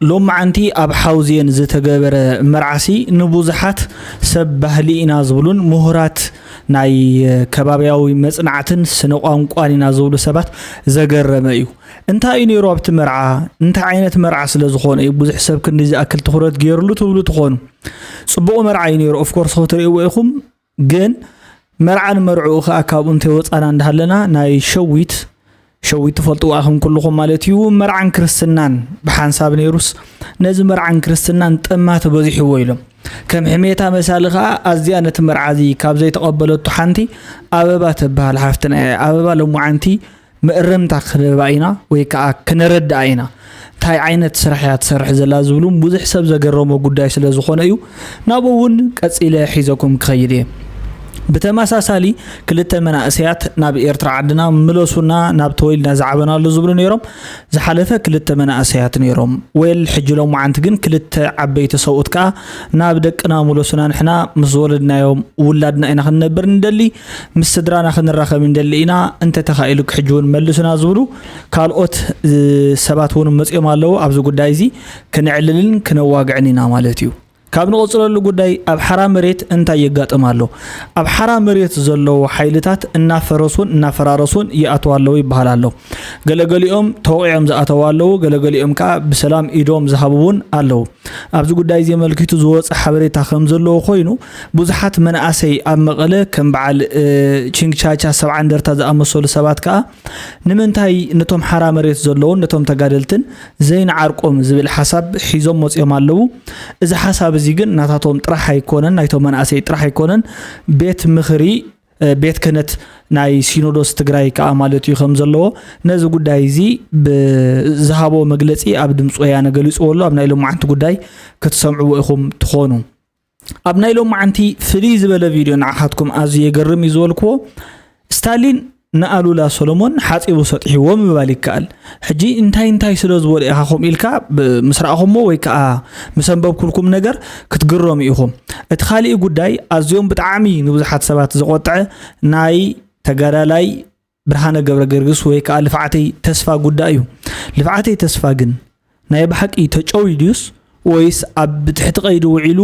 ሎማዓንቲ ኣብ ሓውዜን ዝተገበረ መርዓሲ ንብዙሓት ሰብ ባህሊ ኢና ዝብሉን ምሁራት ናይ ከባብያዊ መጽናዕትን ስነ ቋንቋን ኢና ዝብሉ ሰባት ዘገረመ እዩ። እንታይ እዩ ነይሩ ኣብቲ መርዓ? እንታይ ዓይነት መርዓ ስለ ዝኾነ እዩ ብዙሕ ሰብ ክንዲ ዝኣክል ትኹረት ገይሩሉ ትብሉ ትኾኑ? ጽቡቕ መርዓ እዩ ነይሩ። ኦፍኮርስ ክትርእይዎ ኢኹም። ግን መርዓን መርዕኡ ከኣ ካብኡ እንተይወጻና እንዳሃለና ናይ ሸዊት ሸዊት ትፈልጥዋ ኢኹም ኩልኹም ማለት እዩ። መርዓን ክርስትናን ብሓንሳብ ነይሩስ ነዚ መርዓን ክርስትናን ጠማት በዚሕዎ ኢሎም ከም ሕሜታ መሳሊ ከኣ ኣዝያ ነቲ መርዓ እዚ ካብ ዘይተቐበለቱ ሓንቲ ኣበባ ትበሃል ሓፍትና እያ። ኣበባ ሎማዓንቲ መእረምታ ክንህባ ኢና ወይ ከኣ ክነረድኣ ኢና። እንታይ ዓይነት ስራሕ እያ ትሰርሕ ዘላ ዝብሉ ብዙሕ ሰብ ዘገረሞ ጉዳይ ስለ ዝኾነ እዩ ናብኡ እውን ቀጺለ ሒዘኩም ክኸይድ እየ። ብተመሳሳሊ ክልተ መናእሰያት ናብ ኤርትራ ዓድና ምለሱና ናብ ተወሊድና ዝዓበናሉ ዝብሉ ነይሮም። ዝሓለፈ ክልተ መናእሰያት ነይሮም። ዌል ሕጂ ሎማዓንቲ ግን ክልተ ዓበይቲ ሰብኡት ከኣ ናብ ደቅና ምለሱና ንሕና ምስ ዝወለድናዮም ውላድና ኢና ክንነብር ንደሊ፣ ምስ ስድራና ክንራኸብ ንደሊ ኢና፣ እንተተኻኢሉ ሕጂ እውን መልሱና ዝብሉ ካልኦት ሰባት እውን መጺኦም ኣለዉ። ኣብዚ ጉዳይ እዚ ክነዕልልን ክነዋግዕን ኢና ማለት እዩ። ካብ ንቐጽለሉ ጉዳይ ኣብ ሓራ መሬት እንታይ የጋጥም ኣሎ? ኣብ ሓራ መሬት ዘለዉ ሓይልታት እናፈረሱን እናፈራረሱን ይኣትዉ ኣለዉ ይበሃል ኣሎ። ገለገሊኦም ተወቒዖም ዝኣተዉ ኣለዉ፣ ገለገሊኦም ከኣ ብሰላም ኢዶም ዝሃቡ እውን ኣለዉ። ኣብዚ ጉዳይ እዚ ኣመልኪቱ ዝወጸ ሓበሬታ ከም ዘለዎ ኮይኑ ብዙሓት መናእሰይ ኣብ መቐለ ከም በዓል እ፣ ቺንግቻቻ ሰብዓ እንደርታ ዝኣመሰሉ ሰባት ከኣ ንምንታይ ነቶም ሓራ መሬት ዘለዉን ነቶም ተጋደልትን ዘይንዓርቆም ዝብል ሓሳብ ሒዞም መጺኦም ኣለዉ። እዚ ሓሳብ እዚ ግን ናታቶም ጥራሕ ኣይኮነን፣ ናይቶም መናእሰይ ጥራሕ ኣይኮነን። ቤት ምኽሪ ቤት ክህነት ናይ ሲኖዶስ ትግራይ ከኣ ማለት እዩ ከም ዘለዎ ነዚ ጉዳይ እዚ ብዝሃቦ መግለፂ ኣብ ድምፂ ወያነ ገሊፅዎ ኣሎ። ኣብ ናይ ሎማዓንቲ ጉዳይ ክትሰምዕዎ ኢኹም ትኾኑ። ኣብ ናይ ሎማዓንቲ ፍልይ ዝበለ ቪድዮ ንዓኻትኩም ኣዝዩ የገርም እዩ ዝበልክዎ ስታሊን ንኣሉላ ሰሎሞን ሓፂቡ ሰጢሕዎ ምባል ይከኣል። ሕጂ እንታይ እንታይ ስለ ዝበሉ ኢኻ ከምኡ ኢልካ ምስ ረኣኹሞ ወይ ከዓ ምስ ኣንበብኩልኩም ነገር ክትግረሙ ኢኹም። እቲ ካሊእ ጉዳይ ኣዝዮም ብጣዕሚ ንብዙሓት ሰባት ዘቆጥዐ ናይ ተጋዳላይ ብርሃነ ገብረ ገርግስ ወይ ከዓ ልፍዓተይ ተስፋ ጉዳይ እዩ። ልፍዓተይ ተስፋ ግን ናይ ብሓቂ ተጨውዩ ድዩስ ወይስ ኣብ ትሕቲ ቀይዲ ውዒሉ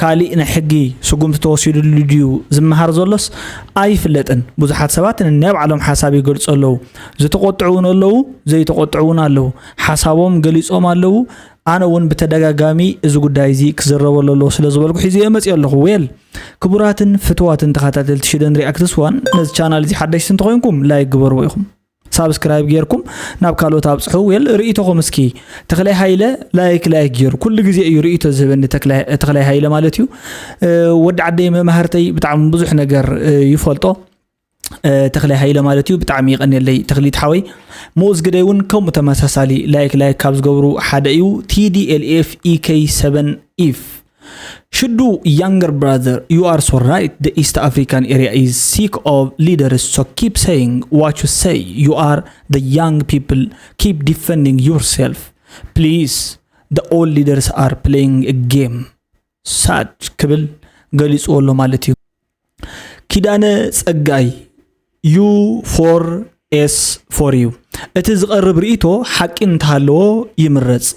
ካሊእ ናይ ሕጊ ስጉምቲ ተወሲዱሉ ድዩ ዝመሃር ዘሎስ ኣይፍለጥን። ብዙሓት ሰባት ነናይ ባዕሎም ሓሳብ ይገልጹ ኣለዉ። ዝተቆጥዑ እውን ኣለዉ፣ ዘይተቆጥዑ እውን ኣለዉ። ሓሳቦም ገሊጾም ኣለዉ። ኣነ እውን ብተደጋጋሚ እዚ ጉዳይ እዚ ክዝረበሉ ኣለዎ ስለ ዝበልኩ ሒዘዮ መፅዮ ኣለኹ። ዌል ክቡራትን ፍትዋትን ተኸታተልቲ ሽደን ሪኣክትስ ዋን ነዚ ቻናል እዚ ሓደሽቲ እንተኾይንኩም ላይክ ግበርዎ ኢኹም። ሳብስክራይብ ጌርኩም ናብ ካልኦት ኣብፅሑ። ዌል ርእይቶኹም እስኪ ተኽላይ ሃይለ ላይክ ላይክ ጌሩ ኩሉ ግዜ እዩ ርእይቶ ዝህበኒ ተኽላይ ሃይለ ማለት እዩ። ወዲ ዓደይ መማህርተይ ብጣዕሚ ብዙሕ ነገር ይፈልጦ። ተኽላይ ሃይለ ማለት እዩ። ብጣዕሚ ይቐንየለይ ተኽሊት ሓወይ። ምኡዝ ግደይ እውን ከምኡ ተመሳሳሊ ላይክ ላይክ ካብ ዝገብሩ ሓደ እዩ። T D L F E K seven if Shuddu younger brother, you are so right. The East African area is sick of leaders, so keep saying what you say. You are the young people. Keep defending yourself. Please, the old leaders are playing a game. Sad ክብል ገሊፅዎ ኣሎ ማለት እዩ። ኪዳነ ጸጋይ U for S for you። እቲ ዝቐርብ ርእይቶ ሓቂ እንተሃለዎ ይምረጽ።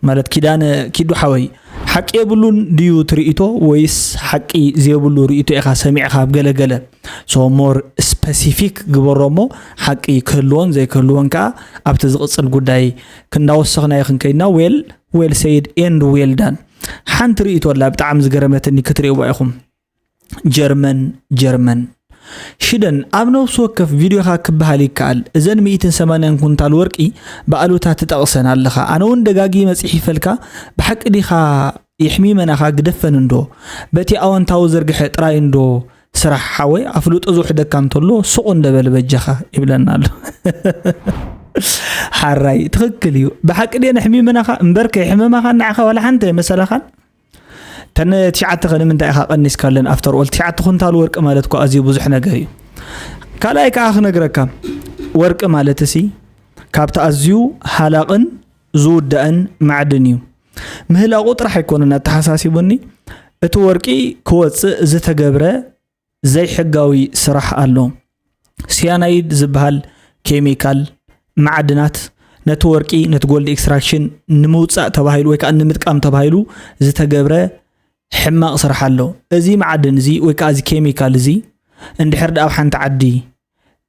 ማለት ኪዳነ ኪዱ ሓወይ ሓቂ የብሉን ድዩ እቲ ርእይቶ ወይስ ሓቂ ዘይብሉ ርእይቶ ኢኻ ሰሚዕኻ ኣብ ገለገለ so more specific ግበሮ እሞ ሓቂ ክህልዎን ዘይክህልዎን ከኣ ኣብቲ ዝቕጽል ጉዳይ ክንዳወሰኽናዮ ክንከይድና well well said and well done ሓንቲ ርእይቶ ኣላ ብጣዕሚ ዝገረመትኒ ክትርእይዋ ኢኹም ጀርመን ጀርመን ሽደን ኣብ ነፍሲ ወከፍ ቪድዮኻ ክበሃል ይከኣል እዘን ሚእትን ሰማንያን ኩንታል ወርቂ ብኣሉታ ትጠቕሰን ኣለኻ ኣነ እውን ደጋጊመ ጽሒፈልካ ብሓቂ ዲኻ የሕሚመናኻ ግደፈን እንዶ በቲ ኣወንታዊ ዘርግሐ ጥራይ እንዶ ስራሕ ሓወይ ኣፍልጦ ዝውሕደካ እንተሎ ሱቕ እንደበል በጃኻ ይብለና ኣሎ ሓራይ ትኽክል እዩ ብሓቂ ድየን ኣሕሚመናኻ እምበር ከየሕመማኻ ንዓኻ ዋላ ሓንቲ ኣይመሰላኻን ተን ትሽዓተ ከ ንምንታይ ኢኻ ቀኒስካለን after all ትሽዓተ ኩንታል ወርቂ ማለት እኮ ኣዝዩ ብዙሕ ነገር እዩ ካልኣይ ከዓ ክነግረካ ወርቂ ማለት እሲ ካብቲ ኣዝዩ ሃላቕን ዝውዳእን ማዕድን እዩ ምህላቑ ጥራሕ ኣይኮነን ኣተሓሳሲቡኒ እቲ ወርቂ ክወፅእ ዝተገብረ ዘይሕጋዊ ስራሕ ኣሎ። ሲያናይድ ዝበሃል ኬሚካል፣ ማዕድናት፣ ነቲ ወርቂ ነቲ ጎልድ ኤክስትራክሽን ንምውፃእ ተባሂሉ ወይ ከዓ ንምጥቃም ተባሂሉ ዝተገብረ ሕማቕ ስራሕ ኣሎ። እዚ መዓድን እዚ ወይ ከዓ እዚ ኬሚካል እዚ እንድሕር ደኣ ኣብ ሓንቲ ዓዲ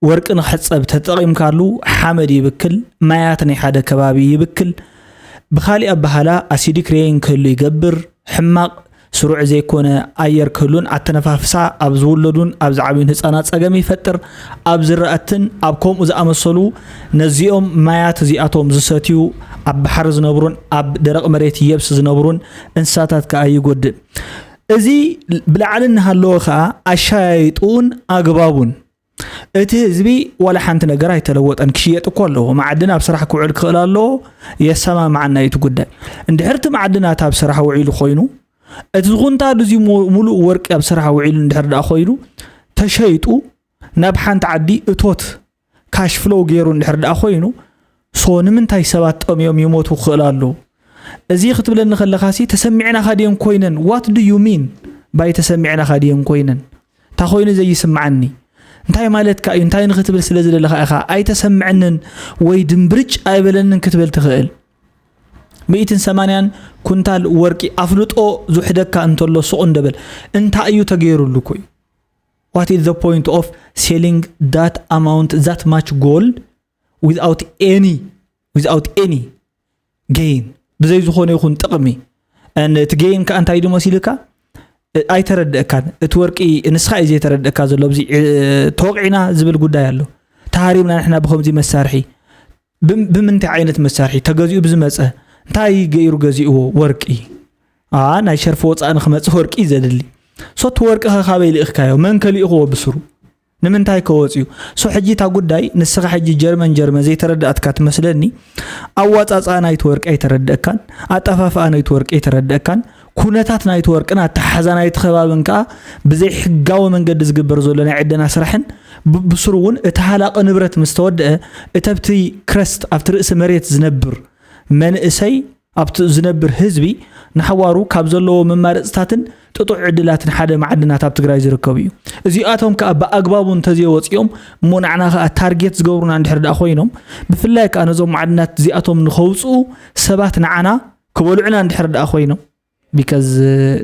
ወርቂ ንክሕፀብ ተጠቒምካሉ ሓመድ ይብክል፣ ማያት ናይ ሓደ ከባቢ ይብክል። ብኻሊእ ኣበሃላ ኣሲዲክ ሬን ክህሉ ይገብር። ሕማቕ ስሩዕ ዘይኮነ ኣየር ክህሉን ኣተነፋፍሳ ኣብ ዝውለዱን ኣብ ዝዓብዩን ህፃናት ፀገም ይፈጥር። ኣብ ዝራእትን ኣብ ከምኡ ዝኣመሰሉ ነዚኦም ማያት እዚኣቶም ዝሰትዩ ኣብ ባሕሪ ዝነብሩን ኣብ ደረቕ መሬት የብስ ዝነብሩን እንስሳታት ከዓ ይጎድእ። እዚ ብላዕሊ እናሃለወ ከዓ ኣሻያይጡን ኣግባቡን እቲ ህዝቢ ዋላ ሓንቲ ነገር ኣይተለወጠን። ክሽየጥ እኮ ኣለዎ። መዓድን ኣብ ስራሕ ክውዕል ክኽእል ኣለዎ። የሰማምዓና እዩ እቲ ጉዳይ። እንድሕር እቲ መዓድናት ኣብ ስራሕ ውዒሉ ኮይኑ እቲ ዝኹንታ እዚ ሙሉእ ወርቂ ኣብ ስራሕ ውዒሉ እንድሕር ደኣ ኮይኑ ተሸይጡ ናብ ሓንቲ ዓዲ እቶት ካሽ ፍሎው ገይሩ እንድሕር ደኣ ኮይኑ ሶ ንምንታይ ሰባት ጠምዮም ይሞቱ ክኽእል ኣለዉ? እዚ ክትብለኒ ከለኻሲ ተሰሚዕናኻ ድየን ኮይነን? What do you mean by ተሰሚዕናኻ ድየን ኮይነን? እንታ ኮይኑ ዘይስምዓኒ እንታይ ማለትካ እዩ? እንታይ ንክትብል ስለ ዝደለኻ ኢኻ ኣይተሰምዐንን ወይ ድምብርጭ ኣይበለንን ክትብል ትኽእል? ሚእትን ሰማንያን ኩንታል ወርቂ ኣፍልጦ ዝውሕደካ እንተሎ ሱቕ እንደበል እንታይ እዩ ተገይሩሉ እኮ እዩ። What is the point of selling that amount, that much gold without any without any gain? ብዘይ ዝኾነ ይኹን ጥቕሚ። And እቲ ጌይን ከዓ እንታይ ድዩ መሲልካ? ኣይተረድእካን። እቲ ወርቂ ንስኻ እዩ ዘይተረድእካ ዘሎ። ኣብዚ ተወቂዕና ዝብል ጉዳይ ኣሎ። ተሃሪምና ንሕና ብኸምዚ መሳርሒ ብምንታይ ዓይነት መሳርሒ ተገዚኡ ብዝመፀ እንታይ ገይሩ ገዚእዎ? ወርቂ ናይ ሸርፊ ወፃእ ንክመፅእ ወርቂ እዩ ዘድሊ። ሶ እቲ ወርቂ ከ ካበይ ልእኽካዮ? መን ከሊእኽዎ ብስሩ? ንምንታይ ከወፅዩ? ሶ ሕጂ እታ ጉዳይ ንስኻ ሕጂ ጀርመን ጀርመን ዘይተረዳእትካ ትመስለኒ። ኣዋፃፅኣ ናይቲ ወርቂ ኣይተረደእካን፣ ኣጠፋፍኣ ናይቲ ወርቂ ኣይተረደእካን። ኩነታት ናይቲ ወርቅን ኣተሓሓዛ ናይቲ ከባብን ከዓ ብዘይሕጋዊ መንገዲ ዝግበር ዘሎ ናይ ዕደና ስራሕን ብስሩ እውን እቲ ሃላቂ ንብረት ምስ ተወደአ እቲ ኣብቲ ክረስት ኣብቲ ርእሲ መሬት ዝነብር መንእሰይ ኣብቲ ዝነብር ህዝቢ ንሓዋሩ ካብ ዘለዎ መማረፅታትን ጥጡዕ ዕድላትን ሓደ ማዕድናት ኣብ ትግራይ ዝርከቡ እዩ። እዚኣቶም ከዓ ብኣግባቡ እንተዘይወፂኦም እሞ ንዓና ከዓ ታርጌት ዝገብሩና እንድሕር ደኣ ኮይኖም ብፍላይ ከዓ ነዞም ማዕድናት እዚኣቶም ንኸውፅኡ ሰባት ንዓና ክበልዑና እንድሕር ደኣ ኮይኖም because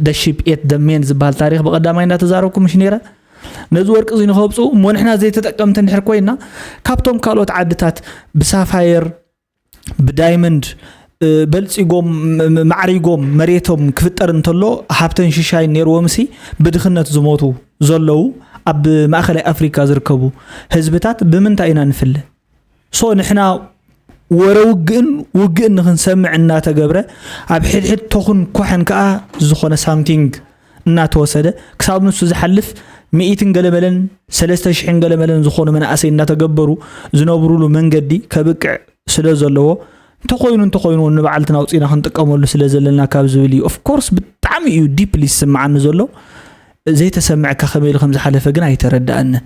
the ship ate the men ዝበሃል ታሪክ ብቐዳማይ እንዳተዛረብኩ ምሽ ነይረ ነዚ ወርቂ እዚ ንኸውፅኡ እሞ ንሕና ዘይተጠቀምቲ እንድሕር ኮይና ካብቶም ካልኦት ዓድታት ብሳፋየር ብዳይመንድ በልፂጎም ማዕሪጎም መሬቶም ክፍጠር እንተሎ ሃብተን ሽሻይ ነይርዎም ሲ ብድኽነት ዝሞቱ ዘለዉ ኣብ ማእኸላይ ኣፍሪካ ዝርከቡ ህዝብታት ብምንታይ ኢና ንፍለ? ሶ ንሕና ወረ ውግእን ውግእን ንክንሰምዕ እናተገብረ ኣብ ሕድሕድ ተኹን ኮሐን ከዓ ዝኾነ ሳምቲንግ እናተወሰደ ክሳብ ንሱ ዝሓልፍ ሚእትን ገለመለን ሰለስተ ሽሕን ገለመለን ዝኾኑ መናእሰይ እናተገበሩ ዝነብሩሉ መንገዲ ከብቅዕ ስለ ዘለዎ እንተኾይኑ እንተኾይኑ እውን ንባዕልትና ኣውፂና ክንጥቀመሉ ስለ ዘለና ካብ ዝብል እዩ። ኦፍኮርስ ብጣዕሚ እዩ ዲፕሊ ዝስምዓኒ ዘሎ። ዘይተሰምዐካ ከመይ ኢሉ ከም ዝሓለፈ ግን ኣይተረድኣንን።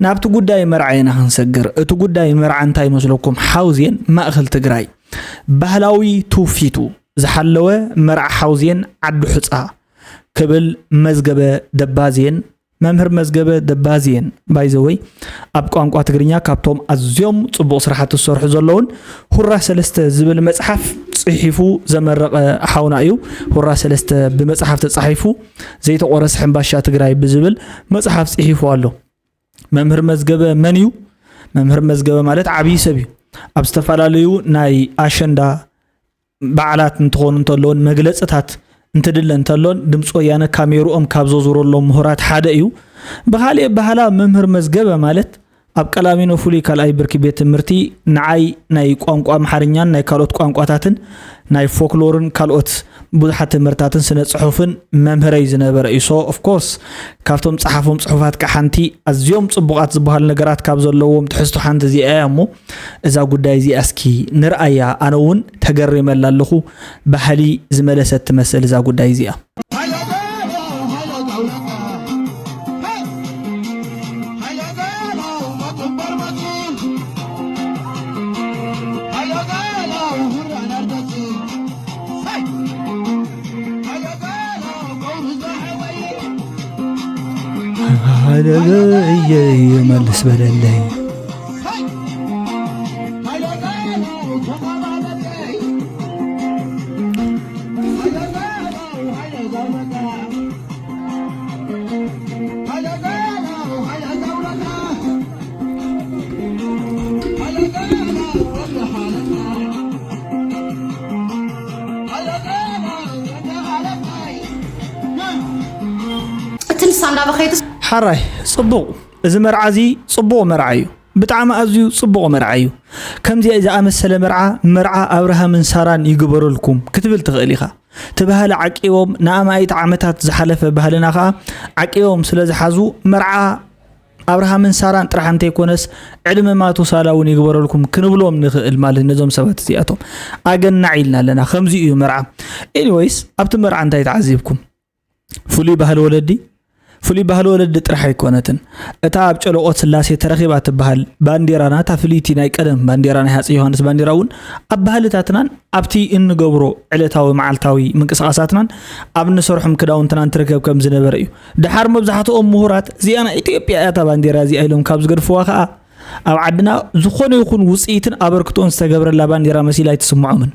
ናብቲ ጉዳይ መርዓ ኢና ክንሰግር። እቲ ጉዳይ መርዓ እንታይ ይመስለኩም? ሓውዜን ማእኸል ትግራይ ባህላዊ ትውፊቱ ዝሓለወ መርዓ ሓውዜን ዓዲ ሑፃ ክብል መዝገበ ደባዜን መምህር መዝገበ ደባዜን ባይዘወይ ኣብ ቋንቋ ትግርኛ ካብቶም ኣዝዮም ፅቡቕ ስራሓት ዝሰርሑ ዘለውን ሁራ ሰለስተ ዝብል መፅሓፍ ፅሒፉ ዘመረቐ ሓውና እዩ። ሁራ ሰለስተ ብመፅሓፍ ተፃሒፉ ዘይተቆረሰ ሕምባሻ ትግራይ ብዝብል መፅሓፍ ፅሒፉ ኣሎ። መምህር መዝገበ መን እዩ? መምህር መዝገበ ማለት ዓብዪ ሰብ እዩ። ኣብ ዝተፈላለዩ ናይ ኣሸንዳ በዓላት እንትኾኑ እንተለውን መግለፅታት እንትድለ እንተሎን ድምፂ ወያነ ካሜርኦም ካብ ዘዙረሎም ምሁራት ሓደ እዩ። ብኻሊእ ኣበሃላ መምህር መዝገበ ማለት ኣብ ቀላሚኖ ፍሉይ ካልኣይ ብርኪ ቤት ትምህርቲ ንዓይ ናይ ቋንቋ ኣምሓርኛን ናይ ካልኦት ቋንቋታትን ናይ ፎክሎርን ካልኦት ብዙሓት ትምህርታትን ስነ ፅሑፍን መምህረይ ዝነበረ እዩ። ሶ ኦፍኮርስ ካብቶም ፀሓፎም ፅሑፋት ከዓ ሓንቲ ኣዝዮም ፅቡቓት ዝበሃሉ ነገራት ካብ ዘለዎም ትሕዝቶ ሓንቲ እዚኣ እያ እሞ እዛ ጉዳይ እዚኣ እስኪ ንርኣያ። ኣነ እውን ተገሪመላ ኣለኹ። ባህሊ ዝመለሰት ትመስል እዛ ጉዳይ እዚኣ። ሃለበየ መልስ በለለይ። እንዳበኸይትስ ሓራይ ጽቡቕ፣ እዚ መርዓ እዚ ጽቡቕ መርዓ እዩ። ብጣዕሚ ኣዝዩ ጽቡቕ መርዓ እዩ። ከምዚ ዝኣመሰለ መርዓ፣ መርዓ ኣብርሃምን ሳራን ይግበረልኩም ክትብል ትኽእል ኢኻ። እቲ ባህሊ ዓቂቦም ንኣማኢት ዓመታት ዝሓለፈ ባህልና ኸኣ ዓቂቦም ስለ ዝሓዙ፣ መርዓ ኣብርሃምን ሳራን ጥራሕ እንተይኮነስ ዕድመ ማቱሳላ እውን ይግበረልኩም ክንብሎም ንኽእል ማለት ነዞም ሰባት እዚኣቶም። ኣገናዕ ኢልና ኣለና። ከምዚ እዩ መርዓ። ኤኒወይስ ኣብቲ መርዓ እንታይ ተዓዚብኩም? ፍሉይ ባህሊ ወለዲ፣ ፍሉይ ባህሊ ወለዲ ጥራሕ ኣይኮነትን። እታ ኣብ ጨለቆት ስላሴ ተረኺባ ትበሃል ባንዴራና፣ እታ ፍልይቲ ናይ ቀደም ባንዴራ፣ ናይ ሃፀይ ዮሃንስ ባንዴራ እውን ኣብ ባህልታትናን ኣብቲ እንገብሮ ዕለታዊ መዓልታዊ ምንቅስቃሳትናን ኣብ እንሰርሖም ክዳውንትናን ትርከብ ከም ዝነበረ እዩ። ደሓር መብዛሕትኦም ምሁራት እዚኣ ናይ ኢትዮጵያ እያ እታ ባንዴራ እዚኣ ኢሎም ካብ ዝገድፍዋ ከዓ ኣብ ዓድና ዝኾነ ይኹን ውፅኢትን ኣበርክቶን ዝተገብረላ ባንዴራ መሲላ ኣይትስምዖምን።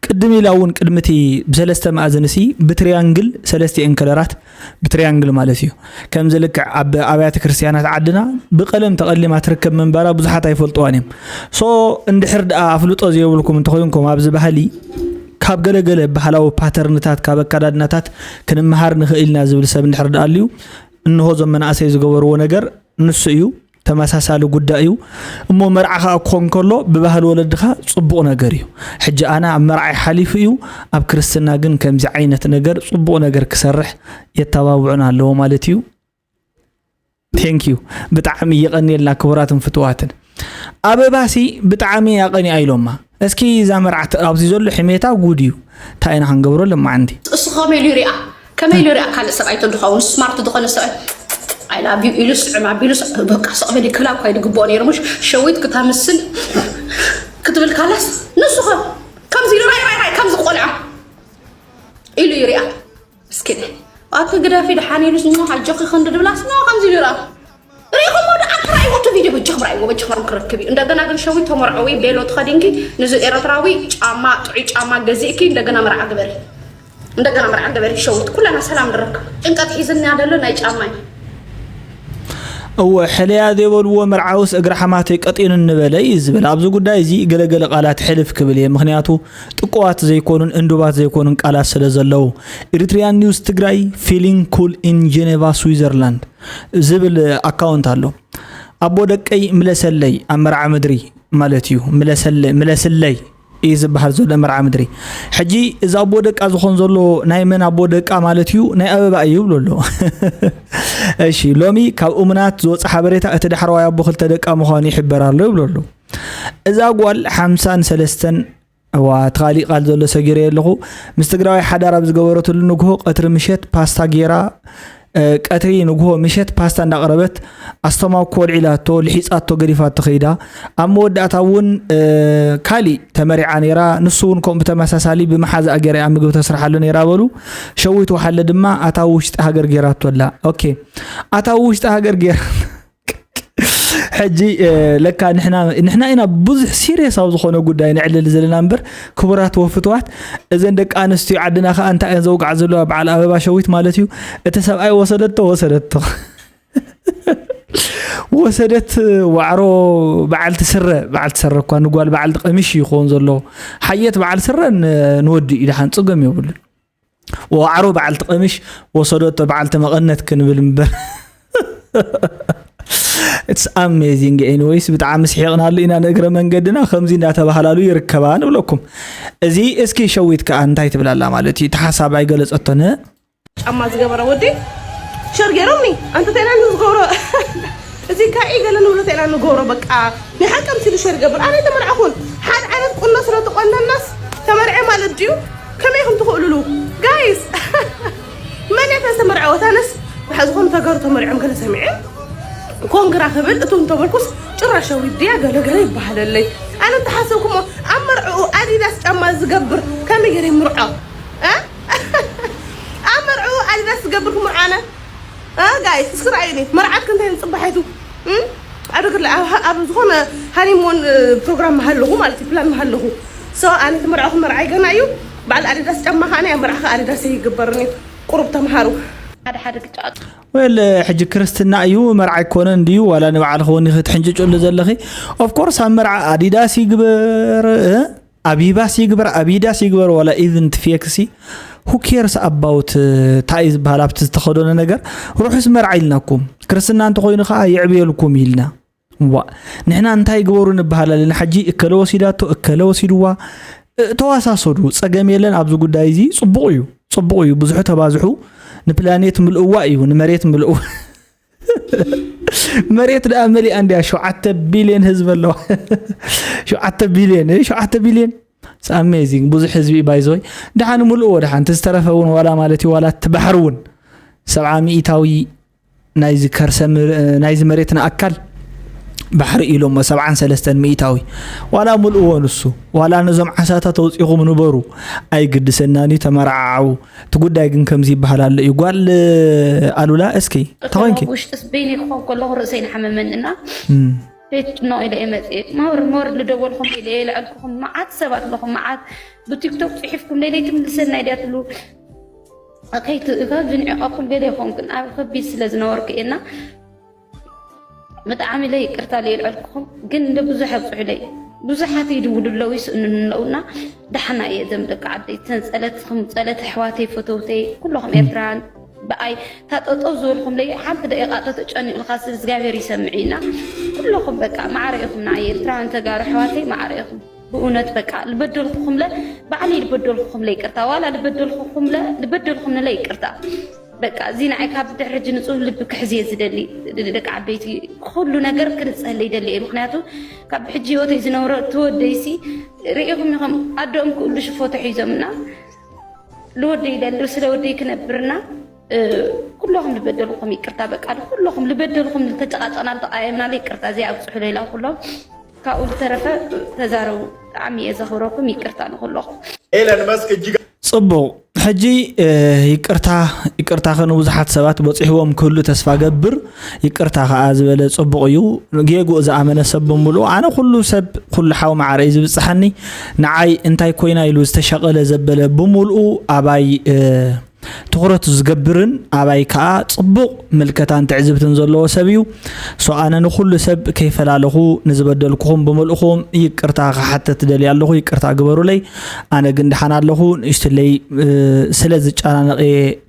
ቅድም ኢላ እውን ቅድሚ እቲ ብሰለስተ መኣዝን ሲ ብትሪያንግል ሰለስቲኤን ከለራት ብትሪያንግል ማለት እዩ ከምዚ ልክዕ ኣብ ኣብያተ ክርስቲያናት ዓድና ብቀለም ተቐሊማ ትርከብ ምንባራ ብዙሓት ኣይፈልጥዋን እዮም። ሶ እንድሕር ደኣ ኣፍልጦ ዘይብልኩም እንተኾይንኩም ኣብዚ ባህሊ ካብ ገለገለ ባህላዊ ፓተርንታት ካብ ኣካዳድናታት ክንመሃር ንኽእል ኢና ዝብል ሰብ እንድሕር ደኣ ኣልዩ እንሆ እዞም መናእሰይ ዝገበርዎ ነገር ንሱ እዩ። ተመሳሳሊ ጉዳይ እዩ። እሞ መርዓ ኸኣ ክኾን ከሎ ብባህሊ ወለድኻ ጽቡቕ ነገር እዩ። ሕጂ ኣነ ኣብ መርዓይ ሓሊፉ እዩ፣ ኣብ ክርስትና ግን ከምዚ ዓይነት ነገር ጽቡቕ ነገር ክሰርሕ የተባብዑን ኣለዎ ማለት እዩ። ቴንክ ዩ። ብጣዕሚ የቐንየልና ክቡራትን ፍትዋትን። ኣበባሲ ብጣዕሚ ኣቐኒኣ ኢሎማ። እስኪ እዛ መርዓት ኣብዚ ዘሎ ሕሜታ ጉድ እዩ። እንታይ ኢና ክንገብሮ ለማዓንቲ? እሱ ከመይ ኢሉ ይሪኣ? ከመይ ኢሉ ይሪኣ? ካልእ ሰብኣይ ተድኸውን ስማርት ዝኾነ ሰብኣይ I love you ኢሉ ስዕም ኣቢሉ በቃ ሰቕ በሊ ክብላ እኳ ይግብኦ ነይሩ። ምሽ ሸዊት ክተምስል ክትብል ካላስ ንሱ ከ ከምዚ ኢሉ ራይ ራይ ራይ ከምዚ ቆልዓ ኢሉ ይሪኣ። እስኪ ኣቲ ግደፊ ደሓን ኢሉ ስሞ ኣጆኺ ክንዲ ድብላስ ኖ ከምዚ ኢሉ ይሪኣ። ሪኢኹም ወዲ ኣትራይዎ እቲ ቪድዮ በጃኹም ራእይዎ በጃኹም ክረክብ እዩ። እንደገና ግን ሸዊት ተመርዐዊ ቤሎ ተኸዲንኪ ንዚ ኤረትራዊ ጫማ ጥዑይ ጫማ ገዚእኪ እንደገና መርዓ ግበሪ። እንደገና መርዓ ግበሪ ሸዊት ኩለና ሰላም ንረክብ። ጭንቀት ሒዝና ደሎ ናይ ጫማ እዩ። እወ ሕለያ ዘይበልዎ መርዓውስ እግሪ ሓማተይ ቀጢኑ እንበለ እዩ ዝብል። ኣብዚ ጉዳይ እዚ ገለገለ ቃላት ሕልፍ ክብል እየ፣ ምክንያቱ ጥቁዋት ዘይኮኑን እንዱባት ዘይኮኑን ቃላት ስለ ዘለዉ። Eritrean News ትግራይ feeling cool in Geneva Switzerland ዝብል ኣካውንት ኣሎ። ኣቦ ደቀይ ምለሰለይ ኣብ መርዓ ምድሪ ማለት እዩ። ምለሰለ- ምለስለይ እዩ ዝበሃል ዘሎ መርዓ ምድሪ። ሕጂ እዚ ኣቦ ደቃ ዝኾን ዘሎ ናይ መን ኣቦ ደቃ ማለት እዩ? ናይ ኣበባ እዩ ይብሎ ኣሎ። እሺ ሎሚ ካብ እሙናት ዝወፀ ሓበሬታ እቲ ዳሕረዋይ ኣቦ ክልተ ደቃ ምዃኑ ይሕበር ኣሎ ይብሎ ኣሎ። እዛ ጓል ሓምሳን ሰለስተን እዋ እቲ ካሊእ ቃል ዘሎ ሰጊረ ኣለኹ። ምስ ትግራዋይ ሓዳር ኣብ ዝገበረትሉ ንግሆ ቀትሪ ምሸት ፓስታ ጌራ ቀትሪ ንግሆ ምሸት ፓስታ እንዳቕረበት ኣስተማኮ ኣልዒላቶ ልሒጻቶ ገዲፋቶ ከይዳ። ኣብ መወዳእታ እውን ካሊእ ተመሪዓ ነይራ። ንሱ እውን ከምኡ ብተመሳሳሊ ብመሓዛኣ ገይራ እያ ምግቢ ተስርሓሉ ነይራ በሉ። ሸዊት ወሓለ ድማ ኣታ ውሽጢ ሃገር ገይራቶ ኣላ። ኦኬ ኣታ ውሽጢ ሃገር ገይራ ሕጂ ለካ ንሕና ኢና ብዙሕ ሲሪየስ ኣብ ዝኾነ ጉዳይ ነዕልል ዘለና እምበር ክቡራት ወፍትዋት እዘን ደቂ ኣንስትዮ ዓድና ከዓ እንታይ እየን ዘውግዓ ዘለዋ በዓል ኣበባ ሸዊት ማለት እዩ። እቲ ሰብኣይ ወሰደቶ ወሰደቶ ወሰደት ዋዕሮ በዓልቲ ስረ በዓልቲ ስረ እኳ ንጓል በዓልቲ ቀሚሽ ይኸውን ዘሎ ሓየት በዓል ስረ ንወዲ ኢድሓን ፅገም የብሉን። ዋዕሮ በዓልቲ ቀሚሽ ወሰደቶ በዓልቲ መቐነት ክንብል እምበር It's amazing anyways ብጣዕሚ ስሒቕናሉ ኢና ንእግረ መንገድና ከምዚ እንዳተባህላሉ ይርከባ ንብለኩም። እዚ እስኪ ሸዊት ከዓ እንታይ ትብላላ ማለት እዩ እቲ ሓሳብ ኣይገለፀቶን። ጫማ ዝገበረ ወዲ ሸር ገይሮምኒ ኣንተ ተይና ዝገብሮ እዚ ካኢ ገለ ንብሎ ተይና ንገብሮ በቃ ናይ ሓቂ ኣምሲሉ ሸር ገብር ኣነ ተመርዓኹን ሓደ ዓይነት ቁኖ ስለ ተቆነናስ ተመርዐ ማለት ድዩ ከመይ ኢኹም ትኽእሉሉ ጋይስ መን እያ ተዝተመርዐወት ኣነስ ብሓ ዝኾኑ ተጋሩ ተመርዖም ገለ ሰሚዐ ኮንግራ ክብል እቱ እንተበልኩስ ጭራሽ ሸዊት ድያ ገለገለ ይበሃለለይ ኣነ እንተሓሰብኩሞ ኣብ መርዕኡ ኣዲዳስ ጫማ ዝገብር ከመይ ገይረ ይምርዖ ኣብ መርዕኡ ኣዲዳስ ዝገብር ክምርዓነ ጋይስ እስኪ ረኣዩኒ መርዓት ክንታይ ንፅባሕ ይቱ ኣብ ደገ ኣብ ዝኾነ ሃኒሞን ፕሮግራም መሃለኹ ማለት እዩ ፕላን መሃለኹ so ኣነ ተመርዐኹ መርዓይ ገና እዩ በዓል ኣዲዳስ ጫማ ከዓ ናይ መርዓኸ ኣዲዳስ ይግበርኒ ቁሩብ ተምሃሩ ሓደ ሓደ ግጫ ወል ሕጂ ክርስትና እዩ መርዓ ኣይኮነን ድዩ ዋላ ንበዓል ኸውን ኢኺ ትሕንጭጭሉ ዘለኺ ኦፍኮርስ ኣብ መርዓ ኣዲዳስ ይግበር ኣቢባስ ይግበር ኣቢዳስ ይግበር ዋላ ኢቭን ትፌክሲ who cares about እንታይ እዩ ዝበሃል ኣብቲ ዝተኸደኖ ነገር። ርሑስ መርዓ ኢልናኩም፣ ክርስትና እንተኮይኑ ከዓ የዕብየልኩም ኢልና። ዋ ንሕና እንታይ ግበሩ ንበሃል ኣለና። ሕጂ እከለ ወሲዳቶ እከለ ወሲድዋ፣ ተዋሳሰዱ፣ ፀገም የለን ኣብዚ ጉዳይ እዚ። ፅቡቕ እዩ፣ ፅቡቕ እዩ። ብዙሑ ተባዝሑ፣ ንፕላኔት ምልእዋ እዩ፣ ንመሬት ምልእዋ። መሬት ደኣ መሊኣ እንድያ፣ ሸውዓተ ቢልዮን ህዝቢ ኣለዋ። ሸውዓተ ቢልዮን፣ እ፣ ሸውዓተ ቢልዮን። ኣሜዚንግ፣ ብዙሕ ህዝቢ ባይዞይ። ደሓን ምልእዎ፣ ደሓን እቲ ዝተረፈ እውን ዋላ ማለት እዩ፣ ዋላ እቲ ባሕሪ እውን ሰብዓ ሚእታዊ ናይዚ ከርሰ ምር-፣ ናይዚ መሬትና ኣካል ባሕሪ ኢሎሞ ሰብዓን ሰለስተን ሚእታዊ። ዋላ ምልእዎ ንሱ፣ ዋላ ነዞም ዓሳታት ኣውፂኹም ንበሩ፣ ኣይግድሰናን እዩ፣ ተመራዓዓው። እቲ ጉዳይ ግን ከምዚ ይበሃል ኣሎ እዩ። ጓል ኣሉላ፣ እስኪ ተኾይንኪ። ውሽጥስ በይኒ ክኾን ከለኹ ርእሰይ ንሓመመኒ እና እም። ቤት ጭኖ ኢለ እየ መፅእ። ሞር ሞር ልደወልኩም ኢለ እየ ልዐልኩኹም። መዓት ሰባት ኣለኹም፣ መዓት ብቲክቶክ ፅሒፍኩም ለይለይ ትምልሰና ኢድያ ትብሉ። ከይትእካ ዝንዕቐኩም ገለ ይኾንክን ኣብ ከቢድ ስለ ዝነበርኩ እየና። ብጣዕሚ ለይ ይቅርታ ለይ ልዐልኩኹም፣ ግን እንደ ብዙሕ ኣብፅሑለይ። ብዙሓት ይድውሉ ኣለዉ፣ ይስእኑኒ ኣለዉ እና ደሓና እየ። እዞም ደቂ ዓደይ፣ እተን ጸለትኩም፣ ጸለት ኣሕዋተይ፣ ፈተውተይ፣ ኩለኹም ኤርትራውያን፣ ብኣይ፣ እታ ጠጠው ዝበልኩምለይ ሓንቲ ደቂቃ ተተጨኒቑልካ ስለ እግዚኣብሔር ይሰምዕ እዩ እና ኩለኹም በቃ ማዕረ ኢኹም። ንዓይ ኤርትራውያን ተጋሩ ኣሕዋተይ ማዕረ ኢኹም። ብእውነት በቃ ልበደልኩኹምለ፣ ባዕለይ ልበደልኩኹምለ ይቅርታ፣ ዋላ ልበደልኩኹምለ፣ ልበደልኩምለ ይቅርታ። በቃ እዚ ንዓይ ካብ ድሕሪ ሕጂ ንጹህ ልቢ ክሕዝ እየ ዝደሊ። ደቂ ዓበይቲ ኩሉ ነገር ክንጸለ ይደሊ እየ። ምኽንያቱ ካብ ሕጂ ህይወተይ ዝነብሮ እቲ ወደይሲ ርኢኹም ኢኹም፣ ኣደኦም ክእሉ ሽፎ ተሒዞምና ልወደይ ይደሊ፣ ስለ ወደይ ክነብርና፣ እ፣ ኩለኹም ልበደልኩም ይቅርታ። በቃ ኩለኹም ልበደልኩም፣ ልተጨቃጨቅና፣ ልተቃየምና ይቅርታ። እዚ ኣብጽሑ ሌላ ኩሎም ካብኡ ዝተረፈ ተዛረቡ። ብጣዕሚ እየ ዘኽብረኩም። ይቅርታ ንኩለኹም። ኤለን መስክ እጅግ ጽቡቕ። ሕጂ፣ እ፣ ይቅርታ፣ ይቅርታ ከ ንብዙሓት ሰባት በጺሕዎም ክህሉ ተስፋ ገብር። ይቅርታ ከኣ ዝበለ ጽቡቕ እዩ። ጌግኡ ዝኣመነ ሰብ ብምሉኡ፣ ኣነ ኩሉ ሰብ፣ ኩሉ ሓው ማዕረ እዩ ዝብጽሓኒ። ንዓይ እንታይ ኮይና ኢሉ ዝተሸቐለ ዘበለ ብምሉኡ ኣባይ፣ እ፣ ትኹረቱ ዝገብርን ኣባይ ከኣ ጽቡቕ ምልከታን ትዕዝብትን ዘለዎ ሰብ እዩ። ሶ ኣነ ንኹሉ ሰብ ከይፈላለኹ ንዝበደልኩኹም ብምልእኹም ይቅርታ ክሓተት ደልየ ኣለኹ። ይቅርታ ግበሩለይ። ኣነ ግን ደሓን ኣለኹ። ንእሽትለይ፣ እ፣ ስለ ዝጨናነቐ፣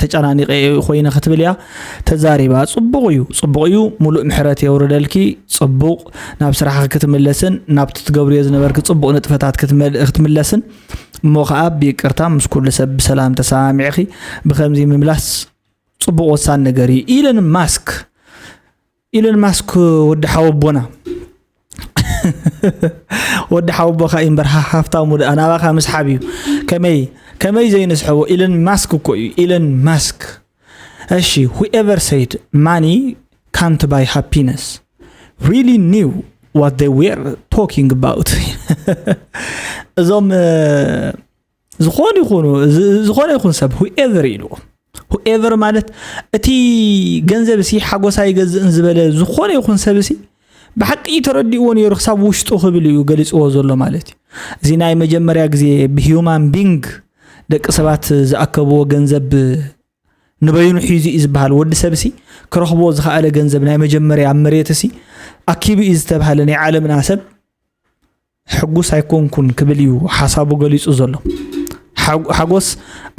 ተጨናኒቐ ኮይነ ክትብል እያ ተዛሪባ። ጽቡቕ እዩ፣ ጽቡቕ እዩ። ሙሉእ ምሕረት የውርደልኪ። ጽቡቕ ናብ ስራሕኺ ክትምለስን ናብቲ ትገብርዮ ዝነበርኪ ጽቡቕ ንጥፈታት ክትመል-፣ ክትምለስን እሞ ኸኣ ብይቅርታ ምስ ኩሉ ሰብ ብሰላም ተሰማሚዕኺ ብኸምዚ ምምላስ ጽቡቕ ወሳኒ ነገር እዩ። ኢለን ማስክ፣ ኢለን ማስክ ወዲ ሓወቦና። ወዲ ሓወቦኻ እዩ እምበር ሃ-፣ ሃፍታሙ ደኣ ናባኻ ምስሓብ እዩ። ከመይ፣ ከመይ ዘይንስሕቦ? ኢለን ማስክ እኮ እዩ፣ ኢለን ማስክ። እሺ፣ whoever said money can't buy happiness really knew what they were talking about። እዞም፣ እ፣ ዝኾኑ ይኹኑ፣ ዝ-፣ ዝኾነ ይኹን ሰብ whoever ኢልዎ። Whoever ማለት እቲ ገንዘብ ሲ ሓጎስ ኣይገዝእን ዝበለ ዝኾነ ይኹን ሰብ ሲ ብሓቂ ተረዲእዎ ነይሩ ክሳብ ውሽጡ ክብል እዩ ገሊጽዎ ዘሎ ማለት እዩ። እዚ ናይ መጀመርያ ግዜ ብሂዩማን ቢንግ ደቂ ሰባት ዝኣከብዎ ገንዘብ ንበይኑ ሒዙ እዩ ዝበሃል ወዲ ሰብ ሲ ክረኽቦ ዝኸኣለ ገንዘብ ናይ መጀመርያ ኣብ መሬት ሲ ኣኪቡ እዩ ዝተባሃለ ናይ ዓለምና ሰብ ሕጉስ ኣይኮንኩን ክብል እዩ ሓሳቡ ገሊጹ ዘሎ። ሓ-፣ ሓጎስ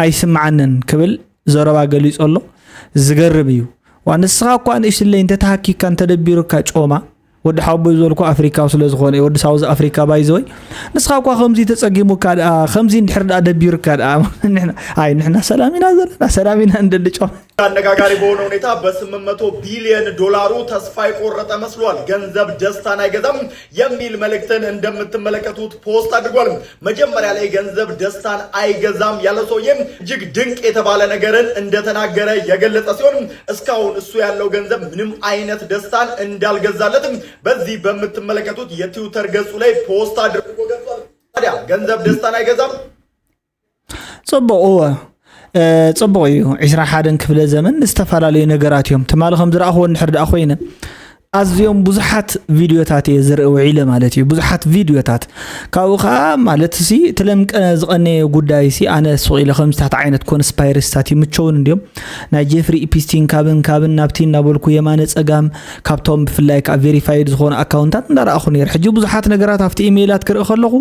ኣይስምዓንን ክብል ዘረባ ገሊጹ ኣሎ። ዝገርም እዩ። ዋ፣ ንስኻ እኳ ንእሽትለይ እንተተሃኪካ እንተደቢሩካ ጮማ፣ ወዲ ሓወቦይ ዝበልኩ ኣፍሪካዊ ስለ ዝኾነ እዩ፣ ወዲ ሳውዝ ኣፍሪካ ባይ ዘወይ። ንስኻ እኳ ከምዚ ተጸጊሙካ ደኣ፣ ከምዚ እንድሕር ደኣ ደቢሩካ ደኣ፣ ንሕና፣ ኣይ፣ ንሕና ሰላም ኢና ዘለና፣ ሰላም ኢና እንደሊ ጮማ። አነጋጋሪ በሆነ ሁኔታ በስምንት መቶ ቢሊዮን ዶላሩ ተስፋ የቆረጠ መስሏል። ገንዘብ ደስታን አይገዛም የሚል መልእክትን እንደምትመለከቱት ፖስት አድርጓል። መጀመሪያ ላይ ገንዘብ ደስታን አይገዛም ያለ ሰውዬ እጅግ ድንቅ የተባለ ነገርን እንደተናገረ የገለጸ ሲሆን እስካሁን እሱ ያለው ገንዘብ ምንም አይነት ደስታን እንዳልገዛለትም በዚህ በምትመለከቱት የትዊተር ገጹ ላይ ፖስት አድርጎ ገልጿል። ታዲያ ገንዘብ ደስታን አይገዛም? ጽቡቕ፣ እወ። እ፣ ጽቡቕ እዩ። ዕስራ ሓደን ክፍለ ዘመን ዝተፈላለዩ ነገራት እዮም። ትማሊ ከም ዝረኣኽዎ እንድሕር ደኣ ኮይነ፣ ኣዝዮም ብዙሓት ቪድዮታት እየ ዝርኢ ውዒለ ማለት እዩ። ብዙሓት ቪድዮታት ካብኡ ከዓ ማለት ሲ እቲ ለምቀ ዝቐነየ ጉዳይ ሲ ኣነ ሱቕ ኢለ ከምዚታት ዓይነት ኮንስፓይረሲታት ይምቸውን እንዲዮም። ናይ ጄፍሪ ኢፒስቲን ካብን ካብን ናብቲ እናበልኩ የማነ ጸጋም ካብቶም ብፍላይ ከዓ ቬሪፋይድ ዝኾኑ ኣካውንታት እንዳረኣኹ ነይረ። ሕጂ ብዙሓት ነገራት ኣብቲ ኢሜይላት ክርኢ ከለኹ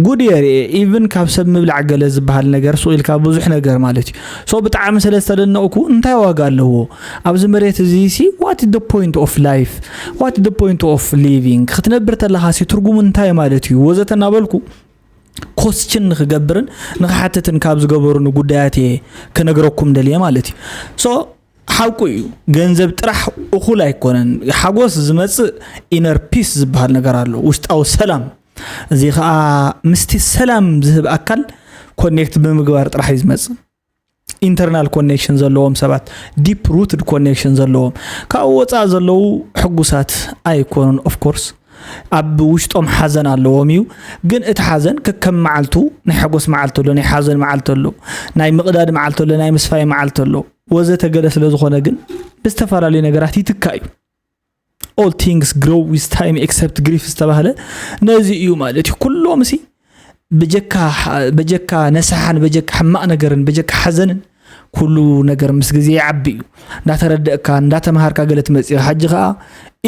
ጉድ እየ ርእየ። ኢቭን ካብ ሰብ ምብላዕ ገለ ዝበሃል ነገር ሱቕ ኢልካ ብዙሕ ነገር ማለት እዩ። ሶ ብጣዕሚ ስለ ዝተደነቕኩ እንታይ ዋጋ ኣለዎ ኣብዚ መሬት እዚ ሲ what the point of life what the point of living ክትነብር ተለኻ ሲ ትርጉሙ እንታይ ማለት እዩ ወዘተ እናበልኩ ኮስችን ንክገብርን ንክሓትትን ካብ ዝገበሩኒ ጉዳያት እየ ክነግረኩም ደልየ ማለት እዩ። ሶ ሓቁ እዩ፣ ገንዘብ ጥራሕ እኹል ኣይኮነን። ሓጎስ ዝመፅእ ኢነር ፒስ ዝበሃል ነገር ኣሎ፣ ውሽጣዊ ሰላም። እዚ ከዓ ምስቲ ሰላም ዝህብ ኣካል ኮኔክት ብምግባር ጥራሕ እዩ ዝመፅእ። ኢንተርናል ኮኔክሽን ዘለዎም ሰባት፣ ዲፕ ሩትድ ኮኔክሽን ዘለዎም፣ ካብኡ ወፃእ ዘለዉ ሕጉሳት ኣይኮኑን። ኦፍኮርስ ኣብ ውሽጦም ሓዘን ኣለዎም እዩ፣ ግን እቲ ሓዘን ከከም መዓልቱ ናይ ሓጎስ መዓልቲ ኣሎ፣ ናይ ሓዘን መዓልቲ ኣሎ፣ ናይ ምቕዳድ መዓልቲ ኣሎ፣ ናይ ምስፋይ መዓልቲ ኣሎ ወዘተ ገለ ስለ ዝኾነ ግን ብዝተፈላለዩ ነገራት ይትካእ እዩ። All things grow with time except grief ዝተባህለ ነዚ እዩ ማለት እዩ። ኩሎም ሲ ብጀካ በጀካ ነስሓን በጀካ ሕማቕ ነገርን በጀካ ሓዘንን ኩሉ ነገር ምስ ግዜ ይዓቢ እዩ። እንዳተረደእካ እንዳተምሃርካ ገለ ትመጽእ ኢኻ። ሕጂ ከኣ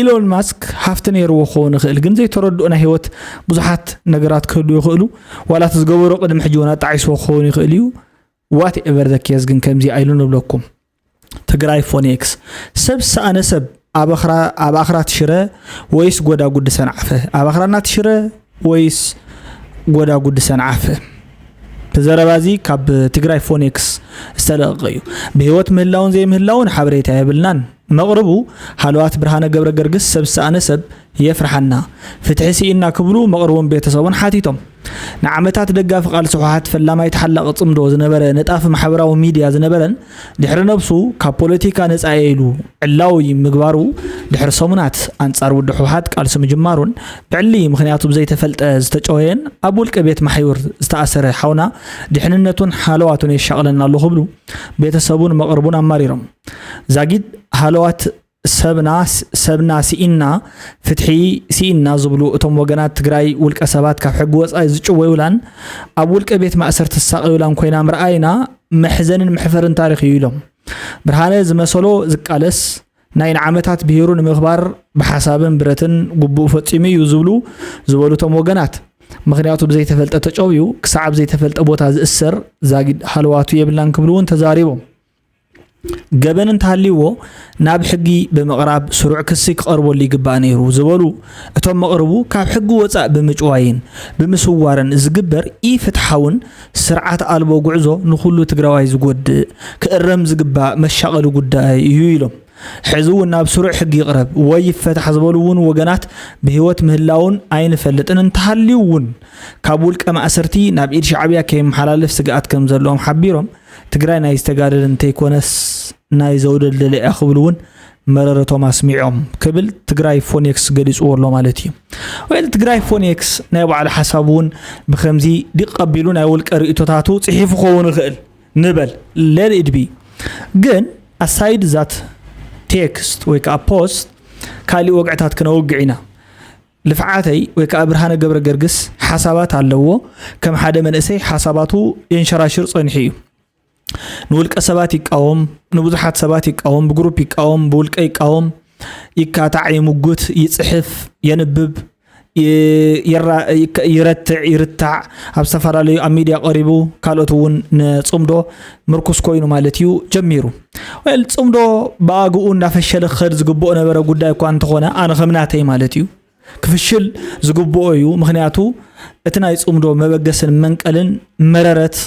ኢሎን ማስክ ሃፍቲ ነይርዎ ክኸውን ይኽእል፣ ግን ዘይተረድኦ ናይ ህይወት ብዙሓት ነገራት ክህሉ ይኽእሉ። ዋላ እቲ ዝገበሮ ቅድሚ ሕጂ እውን ኣጣዒስዎ ክኸውን ይኽእል እዩ። ዋት ኤቨር ዘ ኬዝ ግን ከምዚ ኣይሉ ንብለኩም። ትግራይ ፎኔክስ ሰብ ሰኣነ ሰብ ኣብ ኣኽራ- ኣብ ኣኽራት ሽረ ወይስ ጎዳጉዲ ሰንዓፈ? ኣብ ኣኽራናት ሽረ ወይስ ጎዳጉዲ ሰንዓፈ? እቲ ዘረባ እዚ ካብ ትግራይ ፎኔክስ ዝተለቐቐ እዩ። ብህይወት ምህላውን ዘይምህላውን ሓበሬታ የብልናን። መቕርቡ ሃለዋት ብርሃነ ገብረ ገርግስ ሰብ ዝሰኣነ ሰብ የፍርሓና፣ ፍትሒ ስኢንና ክብሉ መቕርቡን ቤተሰቡን ሓቲቶም። ንዓመታት ደጋፊ ቃልሲ ህወሓት ፈላማይ ተሓላቒ ጽምዶ ዝነበረ ነጣፊ ማሕበራዊ ሚድያ ዝነበረን ድሕሪ ነብሱ ካብ ፖለቲካ ነጻ እየ ኢሉ ዕላዊ ምግባሩ ድሕሪ ሰሙናት ኣንጻር ውድብ ህወሓት ቃልሲ ምጅማሩን ብዕሊ ምኽንያቱ ብዘይተፈልጠ ዝተጨወየን ኣብ ውልቀ ቤት ማሕዩር ዝተኣሰረ ሓውና ድሕንነቱን ሃለዋቱን የሻቕለና ኣሎ ክብሉ ቤተሰቡን መቕርቡን ኣማሪሮም። ዛጊድ ሃለዋት ሰብና ሰብና ስኢንና ፍትሒ ስኢንና ዝብሉ እቶም ወገናት ትግራይ ውልቀ ሰባት ካብ ሕጊ ወፃኢ ዝጭወዩላን ኣብ ውልቀ ቤት ማእሰርቲ ዝሳቐዩላን ኮይና ምርኣይና መሕዘንን መሕፈርን ታሪኽ እዩ ኢሎም። ብርሃነ ዝመሰሎ ዝቃለስ ናይ ንዓመታት ብሄሩ ንምኽባር ብሓሳብን ብረትን ግቡኡ ፈፂሙ እዩ ዝብሉ ዝበሉ እቶም ወገናት ምኽንያቱ ብዘይተፈልጠ ተጨውዩ ክሳዕ ኣብ ዘይተፈልጠ ቦታ ዝእሰር ዛጊድ ሃለዋቱ የብልናን ክብሉ እውን ተዛሪቦም። ገበን እንተሃልይዎ ናብ ሕጊ ብምቕራብ ስሩዕ ክሲ ክቐርበሉ ይግባእ ነይሩ ዝበሉ እቶም መቕርቡ ካብ ሕጊ ወፃእ ብምጭዋይን ብምስዋርን ዝግበር ኢፍትሓውን ስርዓት ኣልቦ ጉዕዞ ንኹሉ ትግራዋይ ዝጎድእ ክእረም ዝግባእ መሻቐሊ ጉዳይ እዩ ኢሎም። ሕዚ እውን ናብ ስሩዕ ሕጊ ይቕረብ ወይ ይፈታሕ ዝበሉ እውን ወገናት ብህይወት ምህላውን ኣይንፈልጥን እንተሃልዩ እውን ካብ ውልቀ ማእሰርቲ ናብ ኢድ ሻዕብያ ከይመሓላለፍ ስግኣት ከም ዘለዎም ሓቢሮም ትግራይ ናይ ዝተጋደለ እንተይኮነስ ናይ ዘውደልደለ እያ ክብሉ እውን መረረቶም ኣስሚዖም ክብል ትግራይ ፎኔክስ ገሊፅዎ ኣሎ ማለት እዩ። ወይል ትግራይ ፎኔክስ ናይ ባዕሉ ሓሳብ እውን ብከምዚ ዲቕ ቀቢሉ ናይ ውልቀ ርእቶታቱ ፅሒፉ ክኸውን ይኽእል ንበል ሌድ ኢድቢ ግን ኣሳይድ ዛት ቴክስት ወይ ከዓ ፖስት ካሊእ ወግዕታት ክነውግዕ ኢና። ልፍዓተይ ወይ ከዓ ብርሃነ ገብረ ገርግስ ሓሳባት ኣለዎ። ከም ሓደ መንእሰይ ሓሳባቱ የንሸራሽር ፀኒሑ እዩ። ንውልቀ ሰባት ይቃወም፣ ንብዙሓት ሰባት ይቃወም፣ ብግሩፕ ይቃወም፣ ብውልቀ ይቃወም፣ ይካታዕ፣ ይምጉት፣ ይፅሕፍ፣ የንብብ፣ ይ- ይራ- ይከ- ይረትዕ ይርታዕ ኣብ ዝተፈላለዩ ኣብ ሚድያ ቀሪቡ ካልኦት እውን ንፅምዶ ምርኩስ ኮይኑ ማለት እዩ ጀሚሩ። ወል ፅምዶ ብኣግኡ እንዳፈሸለ ክኸድ ዝግብኦ ነበረ ጉዳይ እኳ እንተኾነ ኣነ ከምናተይ ማለት እዩ ክፍሽል ዝግብኦ እዩ። ምክንያቱ እቲ ናይ ፅምዶ መበገስን መንቀልን መረረት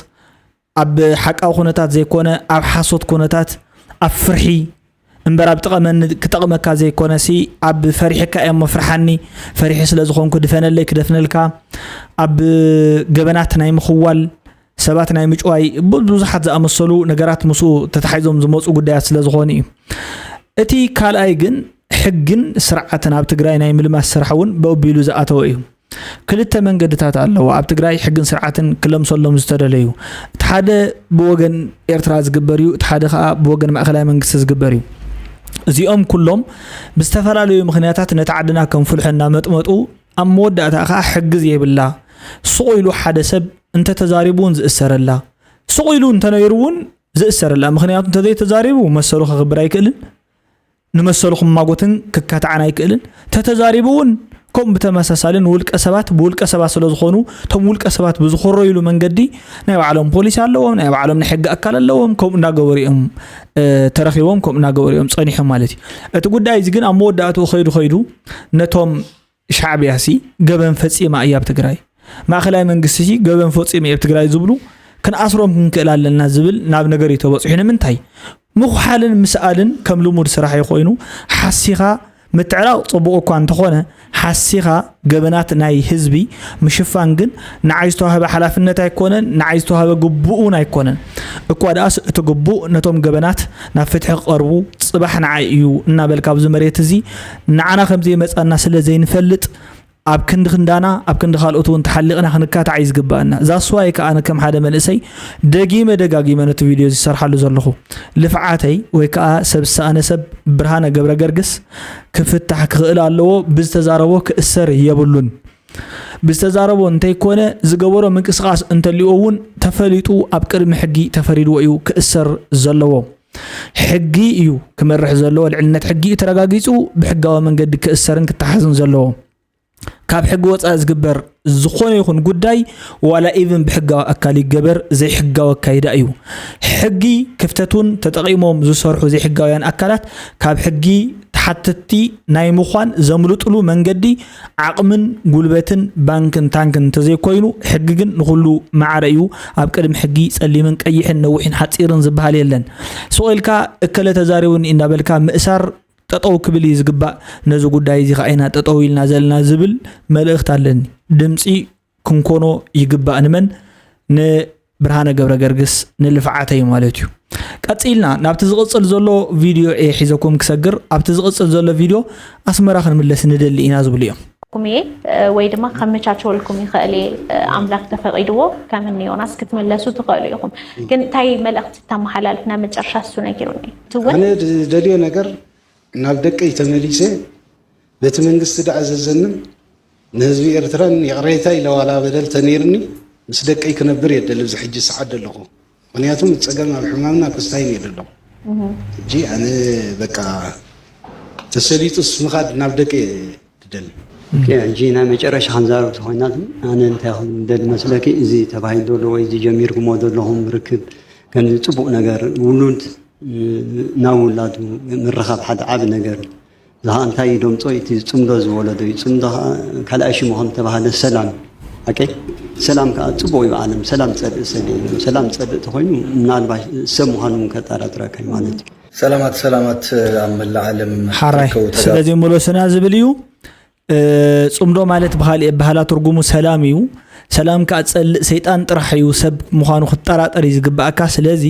ኣብ ሓቃዊ ኩነታት ዘይኮነ ኣብ ሓሶት ኩነታት ኣብ ፍርሒ እምበር ኣብ ጥቐመኒ ክጠቕመካ ዘይኮነሲ ኣብ ፈሪሕካ እየ እሞ ፍርሓኒ ፈሪሒ ስለ ዝኾንኩ ድፈነለይ ክደፍነልካ ኣብ ገበናት ናይ ምኽዋል ሰባት ናይ ምጭዋይ ብዙሓት ዝኣመሰሉ ነገራት ምስኡ ተታሒዞም ዝመፁ ጉዳያት ስለ ዝኾኑ እዩ። እቲ ካልኣይ ግን ሕግን ስርዓትን ኣብ ትግራይ ናይ ምልማስ ስራሕ እውን በቢሉ ዝኣተወ እዩ። ክልተ መንገድታት ኣለዉ ኣብ ትግራይ ሕግን ስርዓትን ክለምሰሎም ዝተደለዩ። እቲ ሓደ ብወገን ኤርትራ ዝግበር እዩ፣ እቲ ሓደ ከዓ ብወገን ማእኸላይ መንግስቲ ዝግበር እዩ። እዚኦም ኩሎም ብዝተፈላለዩ ምኽንያታት ነቲ ዓድና ከም ፍልሖ እናመጥመጡ፣ ኣብ መወዳእታ ከኣ ሕጊ ዘይብላ፣ ስቕ ኢሉ ሓደ ሰብ እንተተዛሪቡ እውን ዝእሰረላ፣ ስቕ ኢሉ እንተነይሩ እውን ዝእሰረላ። ምኽንያቱ እንተዘይተዛሪቡ መሰሉ ከኽብር ኣይክእልን፣ ንመሰሉ ክማጎትን ክካታዕን ኣይክእልን። ተተዛሪቡ እውን ከምኡ ብተመሳሳሊ ንውልቀ ሰባት ብውልቀ ሰባት ስለ ዝኾኑ፣ እቶም ውልቀ ሰባት ብዝኾረዩሉ መንገዲ ናይ ባዕሎም ፖሊስ ኣለዎም፣ ናይ ባዕሎም ናይ ሕጊ ኣካል ኣለዎም። ከምኡ እናገበሩ እዮም፣ እ፣ ተረኺቦም፣ ከምኡ እናገበሩ እዮም ጸኒሖም ማለት እዩ። እቲ ጉዳይ እዚ ግን ኣብ መወዳእትኡ ከይዱ ከይዱ ነቶም ሻዕብያሲ ገበን ፈጺማ እያ ኣብ ትግራይ፣ ማእኸላይ መንግስቲሲ ገበን ፈጺሙ እየ ኣብ ትግራይ ዝብሉ ክንኣስሮም ክንክእል ኣለና ዝብል ናብ ነገር እዩ ተበፂሑ። ንምንታይ? ምኹሓልን ምስኣልን ከም ልሙድ ስራሕ እዩ ኮይኑ፣ ሓሲኻ ምትዕራቕ ጽቡቕ እኳ እንተኾነ፣ ሓሲኻ ገበናት ናይ ህዝቢ ምሽፋን ግን ንዓይ ዝተዋህበ ሓላፍነት ኣይኮነን፣ ንዓይ ዝተዋህበ ግቡእ እውን ኣይኮነን። እኳ ደኣስ እቲ ግቡእ ነቶም ገበናት ናብ ፍትሒ ክቐርቡ፣ ጽባሕ ንዓይ እዩ እናበልካ ኣብዚ መሬት እዚ ንዓና ከም ዘይመጻና ስለ ዘይንፈልጥ፣ ኣብ ክንዲ ክንዳና፣ ኣብ ክንዲ ካልኦት እውን ተሓሊቕና ክንካታዕ እዩ ዝግባኣና። ዛስዋይ ከኣ ኣነ ከም ሓደ መንእሰይ ደጊመ ደጋጊመ ነቲ ቪድዮ ዝሰርሓሉ ዘለኹ። ልፍዓተይ ወይ ከኣ ሰብ ዝሰኣነ ሰብ ብርሃነ ገብረ ገርግስ ክፍታሕ ክኽእል ኣለዎ፣ ብዝተዛረቦ ክእሰር የብሉን። ብዝተዛረቦ እንተይኮነ ዝገበሮ ምንቅስቓስ እንተሊኡ እውን ተፈሊጡ ኣብ ቅድሚ ሕጊ ተፈሪድዎ እዩ ክእሰር ዘለዎ። ሕጊ እዩ ክመርሕ ዘለዎ፣ ልዕልነት ሕጊ እዩ ተረጋጊጹ ብሕጋዊ መንገዲ ክእሰርን ክተሓዝን ዘለዎ። ካብ ሕጊ ወጻኢ ዝግበር ዝኾነ ይኹን ጉዳይ ዋላ ኢቭን ብሕጋዊ ኣካል ይገበር ዘይሕጋዊ ኣካይዳ እዩ። ሕጊ ክፍተቱን ተጠቒሞም ዝሰርሑ ዘይሕጋውያን ኣካላት ካብ ሕጊ ተሓተትቲ ናይ ምዃን ዘምልጥሉ መንገዲ ዓቕምን ጉልበትን ባንክን ታንክን እንተዘይኮይኑ ሕጊ ግን ንኹሉ ማዕረ እዩ። ኣብ ቅድሚ ሕጊ ጸሊምን ቀይሕን ነዊሕን ሓጺርን ዝበሃል የለን። ስቕ ኢልካ እከለ ተዛሪቡኒ እንዳበልካ ምእሳር ጠጠው ክብል እዩ ዝግባእ። ነዚ ጉዳይ እዚ ከኣ ኢና ጠጠው ኢልና ዘለና ዝብል መልእኽቲ ኣለኒ። ድምፂ ክንኮኖ ይግባእ። ንመን? ንብርሃነ ገብረ ገርግስ፣ ንልፍዓተይ ማለት እዩ። ቀፂልና ናብቲ ዝቕፅል ዘሎ ቪድዮ እየ ሒዘኩም ክሰግር። ኣብቲ ዝቕፅል ዘሎ ቪድዮ ኣስመራ ክንምለስ ንደሊ ኢና ዝብሉ እዮም። ኩም እየ፣ እ፣ ወይ ድማ ከመቻቸወልኩም ይኽእል እየ፣ እ፣ ኣምላክ ተፈቒድዎ ከም እኒ ዮናስ ክትምለሱ ትኽእሉ ኢኹም። ግን እንታይ መልእኽቲ ተመሓላልፍ? ናብ መጨረሻ እሱ ነጊሩኒ። እቲ እውን ኣነ ዝደልዮ ነገር ናብ ደቀይ ተመሊሰ ነቲ መንግስቲ ደኣ ዘዘንን ንህዝቢ ኤርትራን ይቕሬታ ኢለ ዋላ በደል ተነይርኒ ምስ ደቀይ ክነብር እየ ደሊ ኣብዚ ሕጂ ሰዓት ዘለኹ። ምኽንያቱ ምስ ጸገም ኣብ ሕማምና ክስታይን እየ ዘለኹ። ሕጂ ኣነ በቃ ተሰሊጡስ ምኻድ ናብ ደቀይ እየ ዝደሊ። ኦኬ፣ ሕጂ ናይ መጨረሻ ክንዛረብ ተኾይና፣ ኣነ እንታይ ክብል ደሊ መስለኪ፣ እዚ ተባሂሉ ዘሎ ወይ እዚ ጀሚርኩሞ ዘለኹም ርክብ ከምዚ ጽቡቕ ነገር ውሉድ ናብ ውላዱ ምርኻብ ሓደ ዓቢ ነገር። እዚ ኸኣ እንታይ እዩ ደምጾ? እቲ ጽምዶ ዝወለዶ እዩ። ጽምዶ ኸኣ ካልኣይ ሽሙ ከም ተባህለ ሰላም። ሓቀይ? ሰላም ከኣ ጽቡቕ እዩ። ዓለም ሰላም ጸልእ ሰብ የለን። ሰላም ጸልእ ተኾይኑ ምናልባት ሰብ ምዃኑ እውን ከጠራጥረካ እዩ ማለት እዩ። ሰላማት፣ ሰላማት ኣብ መላእ ዓለም ሓራይ ትርከቡ ተጋ- ስለዚ ምለሱና ዝብል እዩ። እ፣ ጽምዶ ማለት ብኻልእ ኣበሃህላ ትርጉሙ ሰላም እዩ። ሰላም ከኣ ጸልእ ሰይጣን ጥራሕ እዩ። ሰብ ምዃኑ ክትጠራጠር እዩ ዝግባኣካ። ስለዚ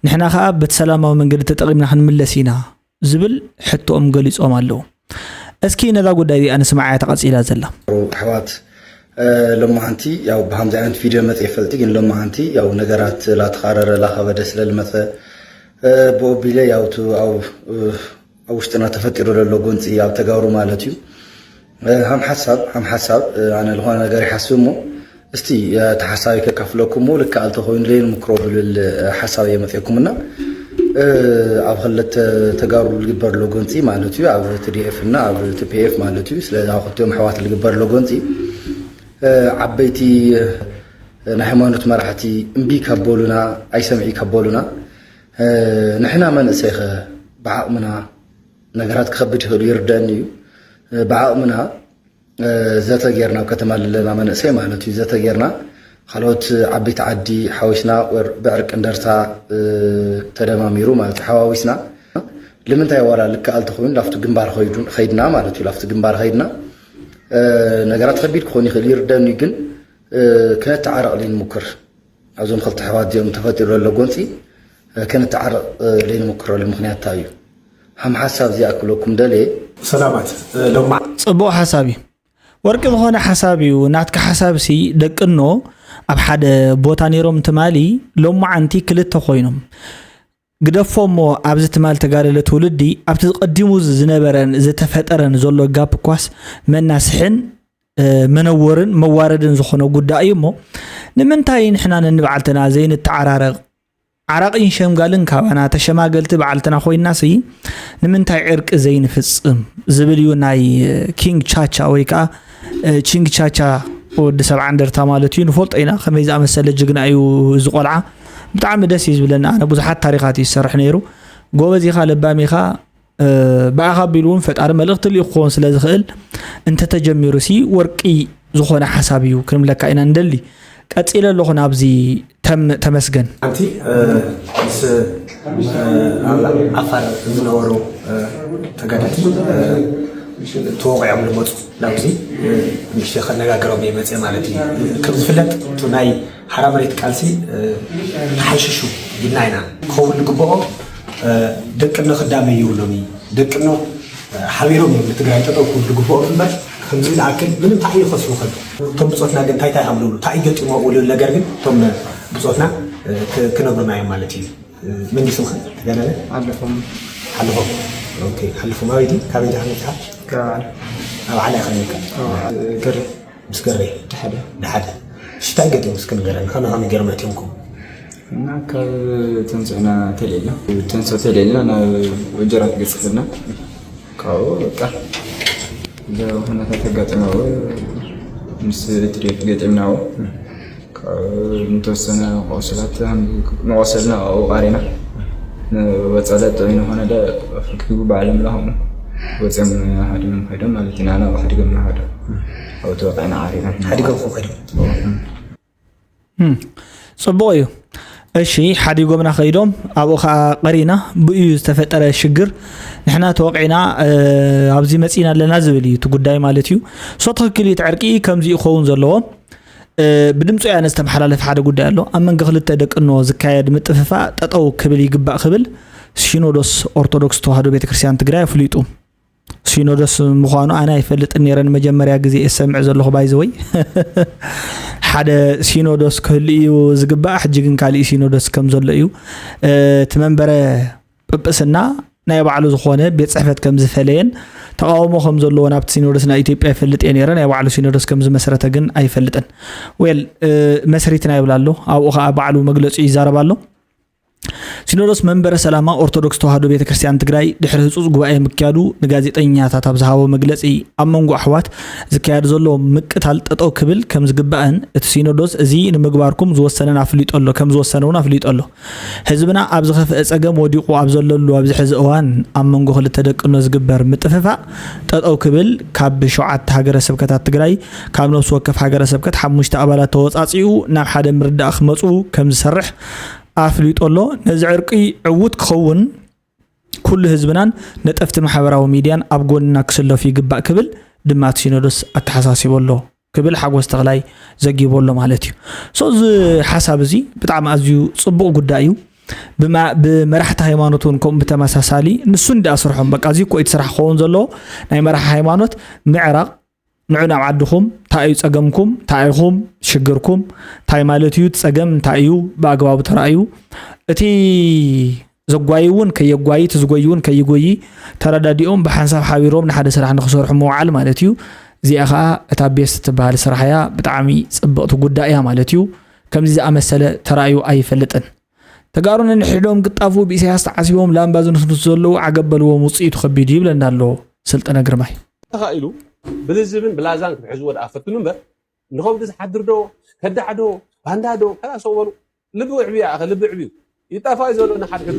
ንሕና ከኣ በቲ ሰላማዊ መንገዲ ተጠቒምና ክንምለስ ኢና ዝብል ሕቶኦም ገሊጾም ኣለዉ። እስኪ ነዛ ጉዳይ እዚኣ ንስምዓያ ተቐጺላ ዘላ። ኣሕዋት፣ እ፣ ሎማዓንቲ ያው ብሃምዚ ዓይነት ቪድዮ መጽ ይፈልጥ፣ ግን ሎማዓንቲ ያው ነገራት ላተኻረረ ላኸበደ ስለ ልመጸ፣ እ፣ ብኦቢለ ያው ቱ-፣ ያው፣ እ፣ ኣብ ውሽጥና ተፈጢሩ ዘሎ ጎንጺ ኣብ ተጋሩ ማለት እዩ። እ፣ ሃም ሓሳብ፣ ሃም ሓሳብ፣ እ፣ ኣነ ልኾነ ነገር ይሓስብ እሞ፣ እስቲ፣ እ፣ እቲ ሓሳብ ከካፍለኩም እሞ፣ ልክዕ ኣልተኾይኑ ለይንምክሮ ብልል፣ እ፣ ሓሳብ እየ መጽኤኩምና። እ፣ ኣብ ክልተ ተጋሩ ልግበር ኣሎ ጎንጺ ማለት እዩ፣ ኣብ ቲ ዲ ኤፍ እና ኣብ ቲ ፒ ኤፍ ማለት እዩ። ስለዚ ኣብ ክልቲኦም ኣሕዋት ልግበር ኣሎ ጎንጺ፣ እ፣ ዓበይቲ፣ እ፣ ናይ ሃይማኖት መራሕቲ እምቢ ካብ በሉና፣ ኣይሰምዒ ካብ በሉና፣ እ፣ ንሕና መንእሰይኸ ብዓቕምና ነገራት ክኸብድ ይኽእል እዩ፣ ይርደኣኒ እዩ። እ፣ ብዓቕምና፣ እ፣ ዘተ ጌርና፣ ኣብ ከተማ ለለና መንእሰይ ማለት እዩ፣ ዘተ ጌርና፣ ካልኦት ዓበይቲ ዓዲ ሓዊስና፣ ወር-፣ ብዕርቂ እንደርታ፣ እ፣ ተደማሚሩ ማለት እዩ፣ ሓዋዊስና፣ ልምንታይ ዋላ ልከኣል ተኾይኑ ላፍቲ ግንባር ኸይዱ-፣ ኸይድና ማለት እዩ፣ ላፍቲ ግንባር ኸይድና፣ እ፣ ነገራት ከቢድ ክኾን ይኽእል፣ ይርደኣኒ እዩ፣ ግን፣ እ፣ ክነተዓረቕ ንሙክር። ኣብዞም ክልተ ኣሕዋት እዚኦም ተፈጢሩ ዘሎ ጎንፂ፣ እ፣ ከነተዓርቕ፣ እ፣ ዘይንምክረሉ ምኽንያት እንታይ እዩ? ሃም ሓሳብ እዚኣ ክብለኩም ደልየ። ሰላማት፣ እ፣ ሎማ ጽቡቕ ሓሳብ እዩ። ወርቂ ዝኾነ ሓሳብ እዩ። ናትካ ሓሳብ ሲ ደቅኖ ኣብ ሓደ ቦታ ነይሮም ትማሊ ሎማዓንቲ ክልተ ኮይኖም። ግደፎ እሞ ኣብዚ ትማል ተጋደለ ትውልዲ ኣብቲ ቀዲሙ ዝነበረን ዝተፈጠረን ዘሎ ጋፕ እኳስ መናስሕን መነወርን መዋረድን ዝኾነ ጉዳይ እዩ እሞ ንምንታይ ንሕና ነንባዕልትና ዘይንተዓራረቕ? ዓራቒን ሸምጋልን ካባና ተሸማገልቲ በዓልትና ኮይናሲ ንምንታይ ዕርቂ ዘይንፍጽም ዝብል እዩ ናይ ኪንግ ቻቻ ወይ ከዓ ቺንግ ቻቻ ወዲ ሰብዓ እንደርታ ማለት እዩ። ንፈልጦ ኢና ከመይ ዝኣመሰለ ጅግና እዩ እዚ ቆልዓ። ብጣዕሚ ደስ እዩ ዝብለኒ። ኣነ ብዙሓት ታሪኻት እዩ ዝሰርሕ ነይሩ። ጎበዝ ኢኻ፣ ለባም ኢኻ። ብኣኻ ኣቢሉ እውን ፈጣሪ መልእኽቲ ልኢኹ ክኸውን ስለ ዝኽእል እንተተጀሚሩ ሲ ወርቂ ዝኾነ ሓሳብ እዩ ክንብለካ ኢና እንደሊ። ቀፂለ ኣለኹ ናብዚ ተም ተመስገን። ኣንቲ ምስ ኣብ ዓፋር ዝነበሩ ተጋደልቲ ተወቂዖም ዝመፁ ናብዚ ንእሽተይ ከነጋገሮም እየ መፅእ ማለት እዩ። ከም ዝፍለጥ እቲ ናይ ሓራ መሬት ቃልሲ ተሓይሽሹ ኢልና ኢና። ክኸውን ዝግብኦ ደቅኖ ክዳመ ይብሎም እዩ። ደቅኖ ሓቢሮም እዮም ንትግራይ ጠጠው ክብሉ ዝግብኦም እምበር ከምዚ ዝኣክል ምንም እንታይ እዩ ከስሩ ከሎ። እቶም ብፆትና ግን እንታይ እንታይ ሃምሉሉ እንታይ ገጢሞ ውልብል ነገር ግን እቶም ብፆትና ክነግሩና እዮም ማለት እዩ። መንግስቲ ምኸ ተጋዳለ ኣለፎም። ኣለፎም። ኦኬ፣ ኣለፎም ኣበይቲ ካበይ ዲኻ መፂኻ? ካብ ዓለ። ኣብ ዓለ ኢኻ ነይርካ? ገሬ። ምስ ገሬ? ደሓደ። ደሓደ። ሽታይ ገጢሙ እስኪ ንገረኒ፣ ከመይ ከመይ ገይሮም ኣእትዮምኩም? እና ካብ ተንስኦና ተልዒልና፣ ተንስኦ ተልዒልና ናብ ወጀራት ገፅፍና። ካብኡ በቃ እዚ ኩነታት ኣጋጢምዎ ምስ ትዴት ገጢምናዎ። ካብ ንተወሰነ ቆስላት ንቆሰልና ኣብኡ ቃሪና ንወፀለ ጥዑይ ንኾነ ደ ፈኪጉ ባዕሎም ላኹም ወፅኦም ሓዲጎም ከይዶም ማለት ኢና ናብ ሓዲጎም ናኸዶ ኣብኡ ተወቂዕና ዓሪና ሓዲጎም ከይዶም። ጽቡቕ እዩ። እሺ ሓዲጎምና ከይዶም ኣብኡ ከዓ ቀሪና ብእዩ ዝተፈጠረ ሽግር ንሕና ተወቂዕና ኣብዚ መፂና ኣለና ዝብል እዩ እቲ ጉዳይ ማለት እዩ። ሶ ትኽክል እዩ እቲ ዕርቂ ከምዚ ይኸውን ዘለዎ። ብድምፂ ወያነ ዝተመሓላለፈ ሓደ ጉዳይ ኣሎ። ኣብ መንጎ ክልተ ደቂ እኖ ዝካየድ ምጥፍፋእ ጠጠው ክብል ይግባእ ክብል ሲኖዶስ ኦርቶዶክስ ተዋህዶ ቤተክርስትያን ትግራይ ኣፍሊጡ። ሲኖዶስ ምዃኑ ኣነ ኣይፈልጥን ነይረ፣ ንመጀመርያ ግዜ እየ ዝሰምዕ ዘለኹ። ባይዘወይ ሓደ ሲኖዶስ ክህሉ እዩ ዝግባእ፣ ሕጂ ግን ካሊእ ሲኖዶስ ከም ዘሎ እዩ። እቲ መንበረ ጵጵስና ናይ ባዕሉ ዝኾነ ቤት ፅሕፈት ከም ዝፈለየን ተቃውሞ ከም ዘለዎ ናብቲ ሲኖዶስ ናይ ኢትዮጵያ ይፈልጥ እየ ነይረ፣ ናይ ባዕሉ ሲኖዶስ ከም ዝመስረተ ግን ኣይፈልጥን። ዌል መስሪትና ይብል ኣሎ፣ ኣብኡ ከዓ ባዕሉ መግለፂ ይዛረብ ኣሎ። ሲኖዶስ መንበረ ሰላማ ኦርቶዶክስ ተዋህዶ ቤተ ክርስቲያን ትግራይ ድሕሪ ህፁፅ ጉባኤ ምክያዱ ንጋዜጠኛታት ኣብ ዝሃቦ መግለፂ ኣብ መንጎ ኣሕዋት ዝካየድ ዘሎ ምቅታል ጠጠው ክብል ከም ዝግባእን እቲ ሲኖዶስ እዚ ንምግባርኩም ዝወሰነን ኣፍሊጦ ኣሎ ከም ዝወሰነ እውን ኣፍሊጦ ኣሎ። ህዝብና ኣብ ዝኸፍአ ፀገም ወዲቑ ኣብ ዘለሉ ኣብዚ ሕዚ እዋን ኣብ መንጎ ክልተ ደቂ እኖ ዝግበር ምጥፍፋእ ጠጠው ክብል ካብ ሸውዓተ ሃገረ ስብከታት ትግራይ ካብ ነፍሲ ወከፍ ሃገረ ስብከት ሓሙሽተ ኣባላት ተወፃፂኡ ናብ ሓደ ምርዳእ ክመፁ ከም ዝሰርሕ ኣፍሊጡ ኣሎ። ነዚ ዕርቂ ዕዉት ክኸውን ኩሉ ህዝብናን ነጠፍቲ ማሕበራዊ ሚድያን ኣብ ጎንና ክስለፉ ይግባእ ክብል ድማ እቲ ሲኖዶስ ኣተሓሳሲቡ ኣሎ ክብል ሓጎስ ተኽላይ ዘጊቡ ኣሎ ማለት እዩ። ሶ እዚ ሓሳብ እዚ ብጣዕሚ ኣዝዩ ፅቡቕ ጉዳይ እዩ። ብማ- ብመራሕቲ ሃይማኖት እውን ከምኡ ብተመሳሳሊ ንሱ እንዳ ስርሖም በቃ እዚ እኮ እቲ ስራሕ ክኸውን ዘለዎ ናይ መራሒ ሃይማኖት ምዕራቕ ንዑ ናብ ዓድኹም እንታይ እዩ ፀገምኩም እንታይ ኢኹም ሽግርኩም እንታይ ማለት እዩ እቲ ፀገም እንታይ እዩ ብኣግባቡ ተራእዩ እቲ ዘጓይ እውን ከየጓይ እቲ ዝጎይ እውን ከይጎይ ተረዳዲኦም ብሓንሳብ ሓቢሮም ንሓደ ስራሕ ንክሰርሑ ምውዓል ማለት እዩ። እዚኣ ከዓ እታ ቤስት ትበሃል ስራሕ እያ። ብጣዕሚ ፅብቕቲ ጉዳይ እያ ማለት እዩ። ከምዚ ዝኣመሰለ ተራእዩ ኣይፈልጥን። ተጋሩ ነንሕድሕዶም ግጣፉ ብኢሳያስ ተዓሲቦም ላምባ ዝንስንሱ ዘለዉ ዓገብ በልዎም ውፅኢቱ ከቢድ እዩ ይብለና ኣሎ ስልጠነ ግርማይ። ተኻኢሉ ብልዝብን ብላዛን ክትሕዝዎ ደኣ ፈትኑ እምበር ንኸብዲ ዝሓድር ዶ ከዳዕ ዶ ባንዳ ዶ ከላ ሰው በሉ። ልቢ ዕብያ ኣኸ ልቢ ዕብዩ ይጣፋ እዩ ዘሎ ንሓድሕዱ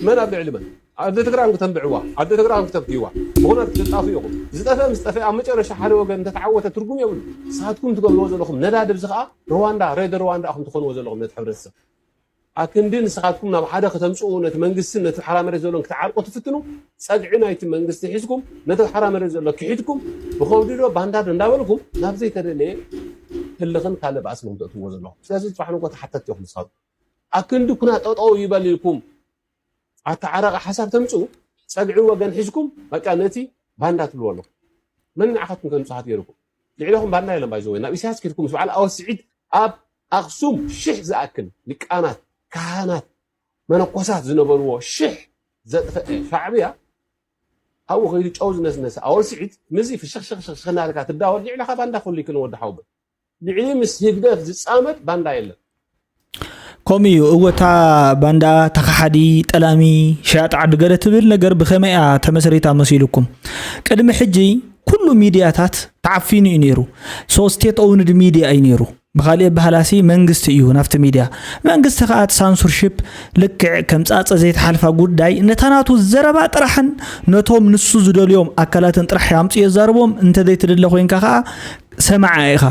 መን ኣብ ልዕሊ መን ዓዲ ትግራይ ክተንብዕዋ ዓዲ ትግራይ ክተብክይዋ ብኹናት ትጣፉ ኢኹም። ዝጠፍአ ምስ ጠፍአ ኣብ መጨረሻ ሓደ ወገን እንተተዓወተ ትርጉም የብሉ። ንስኻትኩም ትገብርዎ ዘለኹም ነዳድብ እዚ ከዓ ሩዋንዳ ሬድ ሩዋንዳ ኢኹም ትኾንዎ ዘለኹም ነቲ ሕብረተሰብ። ኣክንዲ ንስኻትኩም ናብ ሓደ ከተምፅኡ ነቲ መንግስትን ነቲ ሓራ መሬት ዘሎን ክትዓርቁ ትፍትኑ ፀግዒ ናይቲ መንግስቲ ሒዝኩም ነቲ ሓራ መሬት ዘሎ ክሒድኩም ብኸብዲ ዶ ባንዳ ዶ እንዳበልኩም ናብ ዘይተደለየ ህልኽን ካልእ ባእስን ኢኹም ተእትውዎ ዘለኹም። ስለዚ ፅባሕ ንጎ ተሓተትቲ ኢኹም ንስኻትኩም። ኣክንዲ ኩና ጠጠው ይበል ኢልኩም ኣተዓራቂ ሓሳብ ተምፅኡ ፀግዒ ወገን ሒዝኩም በቃ ነቲ ባንዳ ትብልዎ ኣለኹም። መን ንዓኻትኩም ከም ንፁሃት ገይሩኩም? ልዕለኹም ባንዳ የለን ባይዘወይ ናብ ኢሳያስ ኪድኩም ምስ በዓል ኣወስዒድ ኣብ ኣኽሱም ሽሕ ዝኣክል ሊቃናት ካህናት መነኮሳት ዝነበርዎ ሽሕ ዘጥፈአ ሻዕብያ ኣብኡ ከይዱ ጨው ዝነስነሰ ኣወል ስዒድ ምዚ ፍሽኽሽኽሽኽ እናበልካ ትዳወል ልዕለኻ ባንዳ ኩሉ ይክን ወዲ ሓውበ ልዕሊ ምስ ህግደፍ ዝፃመድ ባንዳ የለን። ከምኡ እዩ። እወታ ባንዳ፣ ተኻሓዲ፣ ጠላሚ፣ ሸያጢ ዓዲ ገለ ትብል ነገር ብኸመይ እያ ተመስሪታ መሲሉኩም? ቅድሚ ሕጂ ኩሉ ሚድያታት ተዓፊኑ እዩ ነይሩ። ሶ ስቴት ኦውንድ ሚድያ እዩ ነይሩ። ብኻሊእ ኣበሃላሲ መንግስቲ እዩ ናብቲ ሚድያ። መንግስቲ ከዓ እቲ ሳንሱርሺፕ ልክዕ ከም ፃፀ ዘይተሓልፋ ጉዳይ ነታ ናቱ ዘረባ ጥራሕን ነቶም ንሱ ዝደልዮም ኣካላትን ጥራሕ ኣምፅኡ የዛርቦም። እንተዘይትድለ ኮይንካ ከዓ ሰማዓ ኢኻ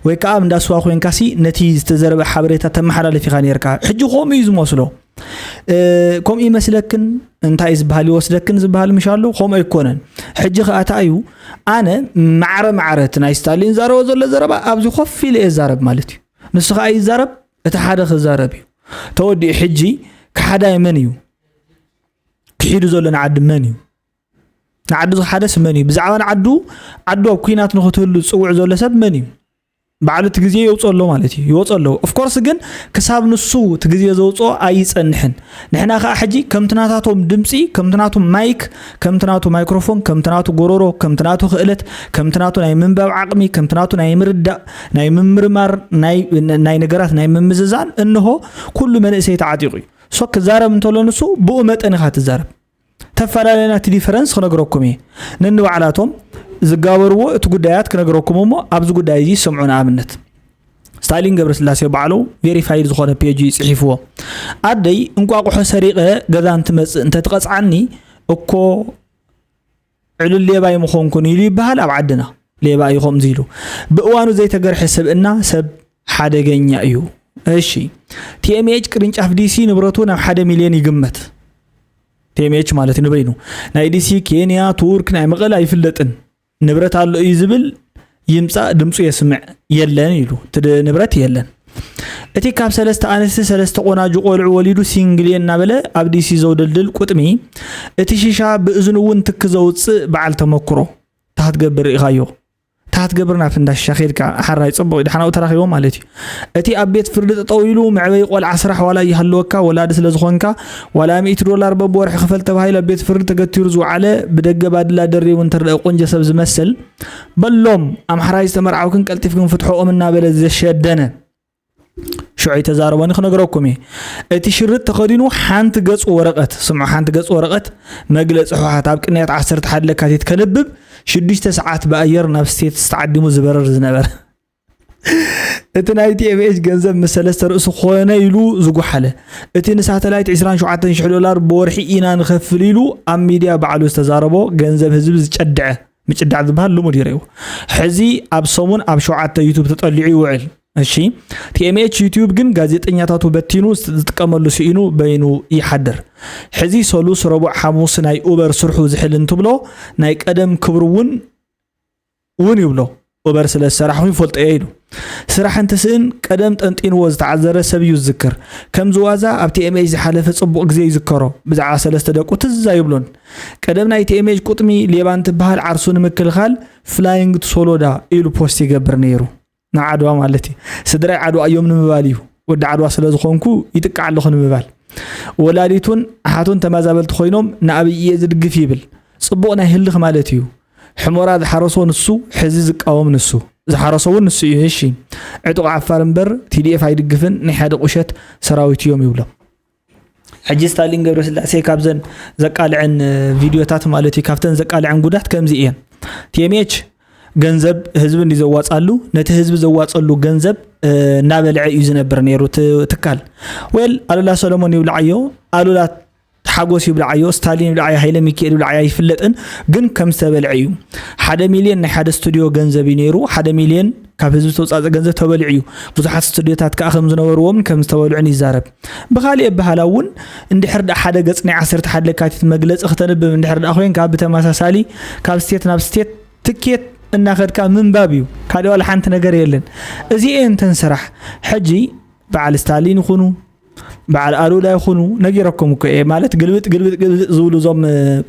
ወይ ከዓ እንዳ ስዋ ኮይንካ ሲ ነቲ ዝተዘረበ ሓበሬታ ተመሓላልፍ ኢኻ ነርካ። ሕጂ ከምኡ እዩ ዝመስሎ። ከምኡ ይመስለክን እንታይ ዝበሃል ይወስደክን ዝበሃል ምሽ ኣሎ። ከምኡ ኣይኮነን። ሕጂ ከዓ እንታይ እዩ፣ ኣነ ማዕረ ማዕረ እቲ ናይ ስታሊን ዛረቦ ዘሎ ዘረባ ኣብዚ ኮፍ ኢለ እየ ዛረብ ማለት እዩ። ንሱ ከዓ ይዛረብ፣ እቲ ሓደ ክዛረብ እዩ ተወዲኡ። ሕጂ ክሓዳይ መን እዩ? ክሒዱ ዘሎ ንዓዲ መን እዩ? ንዓዱ ዝሓደስ መን እዩ? ብዛዕባ ንዓዱ ዓዱ ኣብ ኩናት ንክትህሉ ዝፅውዕ ዘሎ ሰብ መን እዩ? ባዕሉ እቲ ግዜ የውፅኦ ኣሎ ማለት እዩ። ይወፅኦ ኣለዉ። ኦፍኮርስ ግን ክሳብ ንሱ እቲ ግዜ ዘውፅኦ ኣይፀንሕን። ንሕና ከዓ ሕጂ ከምቲ ናታቶም ድምፂ፣ ከምቲ ናቱ ማይክ፣ ከምቲ ናቱ ማይክሮፎን፣ ከምቲ ናቱ ጎሮሮ፣ ከምቲ ናቱ ክእለት፣ ከምቲ ናቱ ናይ ምንባብ ዓቕሚ፣ ከምቲ ናቱ ናይ ምርዳእ፣ ናይ ምምርማር፣ ናይ ነገራት ናይ ምምዝዛን እንሆ ኩሉ መንእሰይ ተዓጢቑ እዩ። ሶ ክዛረብ እንተሎ ንሱ ብኡ መጠን ኢኻ ትዛረብ። ተፈላለና እቲ ዲፈረንስ ክነግረኩም እየ። ነንባዕላቶም ዝጋበርዎ እቲ ጉዳያት ክነግረኩም እሞ ኣብዚ ጉዳይ እዚ ይሰምዑ። ንኣብነት ስታሊን ገብረስላሴ ባዕሉ ቬሪፋይድ ዝኾነ ፔጅ እዩ ፅሒፍዎ። ኣደይ እንቋቑሖ ሰሪቐ ገዛ እንትመፅእ እንተትቐፅዓኒ እኮ ዕሉል ሌባ ኣይምኾንኩን ኢሉ ይበሃል ኣብ ዓድና። ሌባ እዩ ከምዚ ኢሉ። ብእዋኑ ዘይተገርሐ ስብእና ሰብ ሓደገኛ እዩ። እሺ፣ ቲኤምኤች ቅርንጫፍ ዲሲ ንብረቱ ናብ ሓደ ሚልዮን ይግመት። ቲኤምኤች ማለት ንበይኑ ናይ ዲሲ፣ ኬንያ፣ ቱርክ፣ ናይ መቐለ ኣይፍለጥን። ንብረት ኣሎ እዩ ዝብል ይምፃእ ድምፁ የስምዕ የለን ኢሉ። እቲ ንብረት የለን። እቲ ካብ ሰለስተ ኣንስቲ ሰለስተ ቆናጁ ቆልዑ ወሊዱ ሲንግል እየ እናበለ ኣብ ዲሲ ዘውደልድል ቁጥሚ፣ እቲ ሺሻ ብእዝኑ እውን ትኪ ዘውፅእ በዓል ተመክሮ። ታህትገብር ርኢኻዮ? ታህትገብር ናብ ፍንዳሻ ኬድካ ሓራይ ፅቡቕ እዩ፣ ደሓናኡ ተራኺቦም ማለት እዩ። እቲ ኣብ ቤት ፍርዲ ጠጠው ኢሉ መዕበይ ቆልዓ ስራሕ ዋላ ይሃለወካ ወላዲ ስለ ዝኾንካ ዋላ ሚእቲ ዶላር በብወርሒ ክፈል ተባሂሉ ኣብ ቤት ፍርዲ ተገቲሩ ዝወዓለ ብደገ ባድላ ደሪቡ እንተረአ ቆንጆ ሰብ ዝመስል በሎም ኣምሓራይ ዝተመርዓውክን ቀልጢፍክን ፍትሖኦም እናበለ ዘሸደነ ሽዑ ተዛረቦኒ ክነግረኩም እየ። እቲ ሽርጥ ተኸዲኑ ሓንቲ ገጽ ወረቐት፣ ስምዑ፣ ሓንቲ ገጽ ወረቐት መግለጺ ህወሓት ኣብ ቅንያት ዓሰርተ ሓደ ለካቲት ከንብብ ሽዱሽተ ሰዓት ብኣየር ናብ ስቴትስ ተዓዲሙ ዝበረር ዝነበረ እቲ ናይ ቲኤምኤች ገንዘብ ምስ ሰለስተ ርእሱ ኮነ ኢሉ ዝጓሓለ፣ እቲ ንሳተላይት ዕስራን ሸውዓተን ሽሕ ዶላር ብወርሒ ኢና ንኸፍል ኢሉ ኣብ ሚድያ ባዕሉ ዝተዛረቦ ገንዘብ ህዝቢ ዝጨድዐ፣ ምጭዳዕ ዝበሃል ልሙድ ይረእዎ። ሕዚ ኣብ ሰሙን ኣብ ሸውዓተ ዩቱብ ተጠሊዑ ይውዕል። እሺ፣ ቲኤምኤች ዩቲዩብ ግን ጋዜጠኛታቱ በቲኑ ዝጥቀመሉ ስኢኑ በይኑ ይሓድር። ሕዚ ሰሉስ ረቡዕ ሓሙስ ናይ ኡበር ስርሑ ዝሕል እንትብሎ ናይ ቀደም ክብሩ እውን እውን ይብሎ። ኡበር ስለ ዝሰራሕኹ ይፈልጦ እየ ኢሉ። ስራሕ እንትስእን ቀደም ጠንጢንዎ ዝተዓዘረ ሰብ እዩ ዝዝክር። ከምዚ ዋዛ ኣብ ቲኤምኤች ዝሓለፈ ፅቡቕ ግዜ ይዝከሮ። ብዛዕባ ሰለስተ ደቁ ትዝ ኣይብሎን። ቀደም ናይ ቲኤምኤች ቁጥሚ ሌባ እንትበሃል ዓርሱ ንምክልኻል ፍላይንግ ሶሎዳ ኢሉ ፖስት ይገብር ነይሩ። ንዓድዋ ማለት እዩ። ስድራይ ዓድዋ እዮም ንምባል እዩ። ወዲ ዓድዋ ስለ ዝኾንኩ ይጥቃዕ ኣለኹ ንምባል። ወላዲቱን ኣሓቱን ተመዛበልቲ ኮይኖም ንኣብይ እየ ዝድግፍ ይብል። ፅቡቕ ናይ ህልኽ ማለት እዩ። ሕሞራ ዝሓረሶ ንሱ፣ ሕዚ ዝቃወም ንሱ። ዝሓረሶ እውን ንሱ እዩ። እሺ፣ ዕጡቕ ዓፋር እምበር ቲዲኤፍ ኣይድግፍን፣ ናይ ሓደ ቁሸት ሰራዊት እዮም ይብሎም። ሕጂ ስታሊን ገብረስላሴ ካብዘን ዘቃልዐን እ፣ ቪድዮታት ማለት እዩ፣ ካብተን ዘቃልዐን ጉዳት ከምዚ እየን። ቲኤምኤች ገንዘብ ህዝቢ እንዲ ዘዋፃሉ፣ ነቲ ህዝቢ ዘዋፀሉ ገንዘብ እ፣ እናበልዐ እዩ ዝነብር ነይሩ እቲ ትካል። ዌል፣ ኣሉላ ሰሎሞን ይብልዓዮ፣ ኣሉላ ሓጎስ ይብልዓዮ፣ ስታሊን ይብልዓዮ፣ ሃይለ ሚካኤል ይብልዓዮ ኣይፍለጥን፣ ግን ከም ዝተበልዐ እዩ። ሓደ ሚልዮን ናይ ሓደ ስቱዲዮ ገንዘብ እዩ ነይሩ። ሓደ ሚልዮን ካብ ህዝቢ ዝተውፃፀ ገንዘብ ተበሊዑ እዩ። ብዙሓት ስቱዲዮታት ከዓ ከም ዝነበርዎምን ከም ዝተበልዑን ይዛረብ። ብኻሊእ ኣበሃላ እውን እንድሕር ደኣ ሓደ ገፅ ናይ ዓሰርተ ሓደ ለካቲት መግለፂ ክተንብብ እንድሕር ደኣ ኮይንካ ብተመሳሳሊ ካብ ስቴት ናብ ስቴት ትኬት እናኸድካ ምንባብ እዩ። ካልእ ዋላ ሓንቲ ነገር የለን። እዚኤን እተን ስራሕ። ሕጂ በዓል ስታሊን ይኹኑ በዓል ኣሉላ ይኹኑ ነጊረኩም እኮ እየ። ማለት ግልብጥ ግልብጥ ግልብጥ ዝብሉ እዞም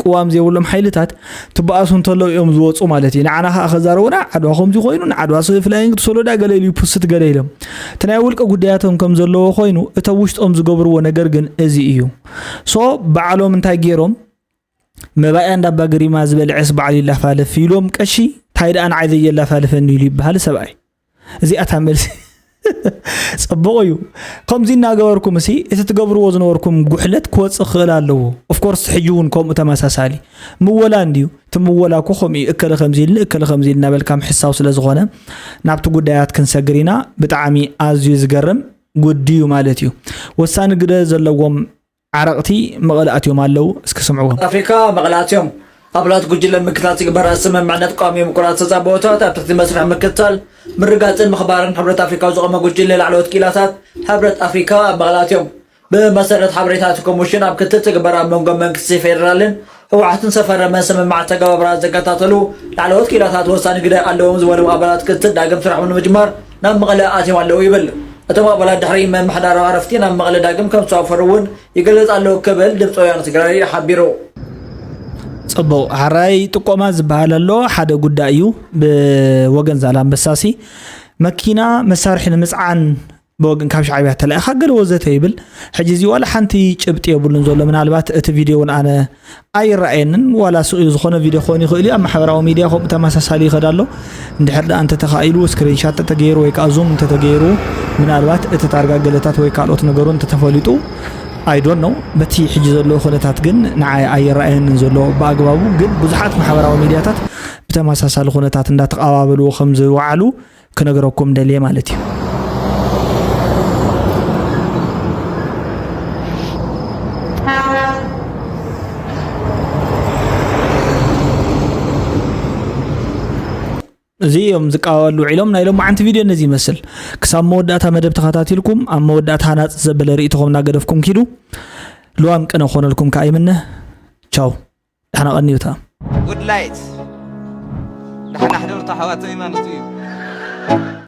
ቅዋም ዘይብሎም ሓይልታት ትበኣሱ እንተለዉ እዮም ዝወፁ ማለት እዩ። ንዓና ከዓ ከዛረቡና ዓድዋ ከምዚ ኮይኑ፣ ንዓድዋ ፍላይንግ ሶሎዳ ገለ ኢሉ ይፕስት ገለ ኢሎም እቲ ናይ ውልቀ ጉዳያቶም ከም ዘለዎ ኮይኑ እቶም ውሽጦም ዝገብርዎ ነገር ግን እዚ እዩ። ሶ በዓሎም እንታይ ገይሮም መባእያ እንዳባ ገሪማ ዝበልዐስ ባዕሉ ይላፋለፍ ኢሎም ቀሺ ታይ ደኣ ንዓይ ዘየላፋልፈኒ ኢሉ ይበሃል ሰብኣይ። እዚኣ እታ መልሲ። ፅቡቕ እዩ። ከምዚ እናገበርኩም እሲ እቲ ትገብርዎ ዝነበርኩም ጉሕለት ክወፅእ ክኽእል ኣለዎ። ኦፍኮርስ ሕጂ እውን ከምኡ ተመሳሳሊ ምወላ እንድዩ። እቲ ምወላ እኮ ከምኡ እዩ። እከለ ከምዚ ኢልኒ እከለ ከምዚ ኢልና በልካ ምሕሳው ስለ ዝኾነ ናብቲ ጉዳያት ክንሰግር ኢና። ብጣዕሚ ኣዝዩ ዝገርም ጉድ እዩ ማለት እዩ። ወሳኒ ግደ ዘለዎም ዓረቕቲ መቐለ ኣትዮም ኣለዉ። እስኪ ስምዕዎም። ኣፍሪካ መቐለ ኣትዮም ኣባላት ጉጅለ ምክታል ዝግበር ስምምዕነት ቀዋሚ ምቁራፅ ተፃብኦታት ኣብ ትሕቲ መስርሕ ምክታል ምርጋፅን ምኽባርን ሕብረት ኣፍሪካ ዝቆመ ጉጅለ ላዕለዎት ክኢላታት ሕብረት ኣፍሪካ ኣብ መቐለ ኣትዮም። ብመሰረት ሓበሬታ እቲ ኮሚሽን ኣብ ክትትል ትግበር ኣብ መንጎ መንግስቲ ፌዴራልን ህወሓትን ዝተፈረመ ስምምዕ ተገባብራ ዝከታተሉ ላዕለዎት ክኢላታት ወሳኒ ግደ ኣለዎም ዝበሎም ኣባላት ክትትል ዳግም ስራሕ ንምጅማር ናብ መቐለ ኣትዮም ኣለዉ ይብል። እቶም ኣባላት ድሕሪ ምምሕዳራዊ ዕረፍቲ ናብ መቐለ ዳግም ከም ዝሳፈሩ እውን ይገልጽ ኣሎ ክብል ድምፂ ወያነ ትግራይ ሓቢሩ። ፅቡቕ። ሕራይ ጥቆማ ዝበሃል ኣሎ ሓደ ጉዳይ እዩ። ብወገን ዛላምበሳሲ መኪና መሳርሒ ንምፅዓን ብወገን ካብ ሻዕብያ ተላኢኻ ገለ ወዘተ ይብል። ሕጂ እዚ ዋላ ሓንቲ ጭብጢ የብሉን ዘሎ። ምናልባት እቲ ቪድዮ እውን ኣነ ኣይረኣየንን፣ ዋላ ስቕ ኢሉ ዝኾነ ቪድዮ ክኾን ይኽእል እዩ። ኣብ ማሕበራዊ ሚድያ ከምኡ ተመሳሳሊ ይኸድ ኣሎ። እንድሕር ደኣ እንተተኻኢሉ ስክሪንሻት እንተተገይሩ ወይ ከዓ ዙም እንተተገይሩ ምናልባት እቲ ታርጋ ገለታት ወይ ካልኦት ነገሩ እንተተፈሊጡ I don't know። በቲ ሕጂ ዘሎ ኩነታት ግን ንዓይ ኣይረኣየንን ዘሎ ብኣግባቡ። ግን ብዙሓት ማሕበራዊ ሚድያታት ብተመሳሳሊ ኩነታት እንዳተቐባበልዎ ከም ዝወዓሉ ክነግረኩም ደልየ ማለት እዩ። እዚ እዮም ዝቃወሉ ውዒሎም። ናይ ሎማዓንቲ ቪድዮ ነዚ ይመስል። ክሳብ መወዳእታ መደብ ተኸታቲልኩም ኣብ መወዳእታ ሃናፂ ዘበለ ርእይቶኹም እናገደፍኩም ኪዱ። ልዋም ቅነ ክኾነልኩም ከዓ ይምነ። ቻው። ዳሕና ቀንዩታ። ጉድ ላይት። ዳሕና ሕደሩ ኣሕዋተይ ማለት እዩ።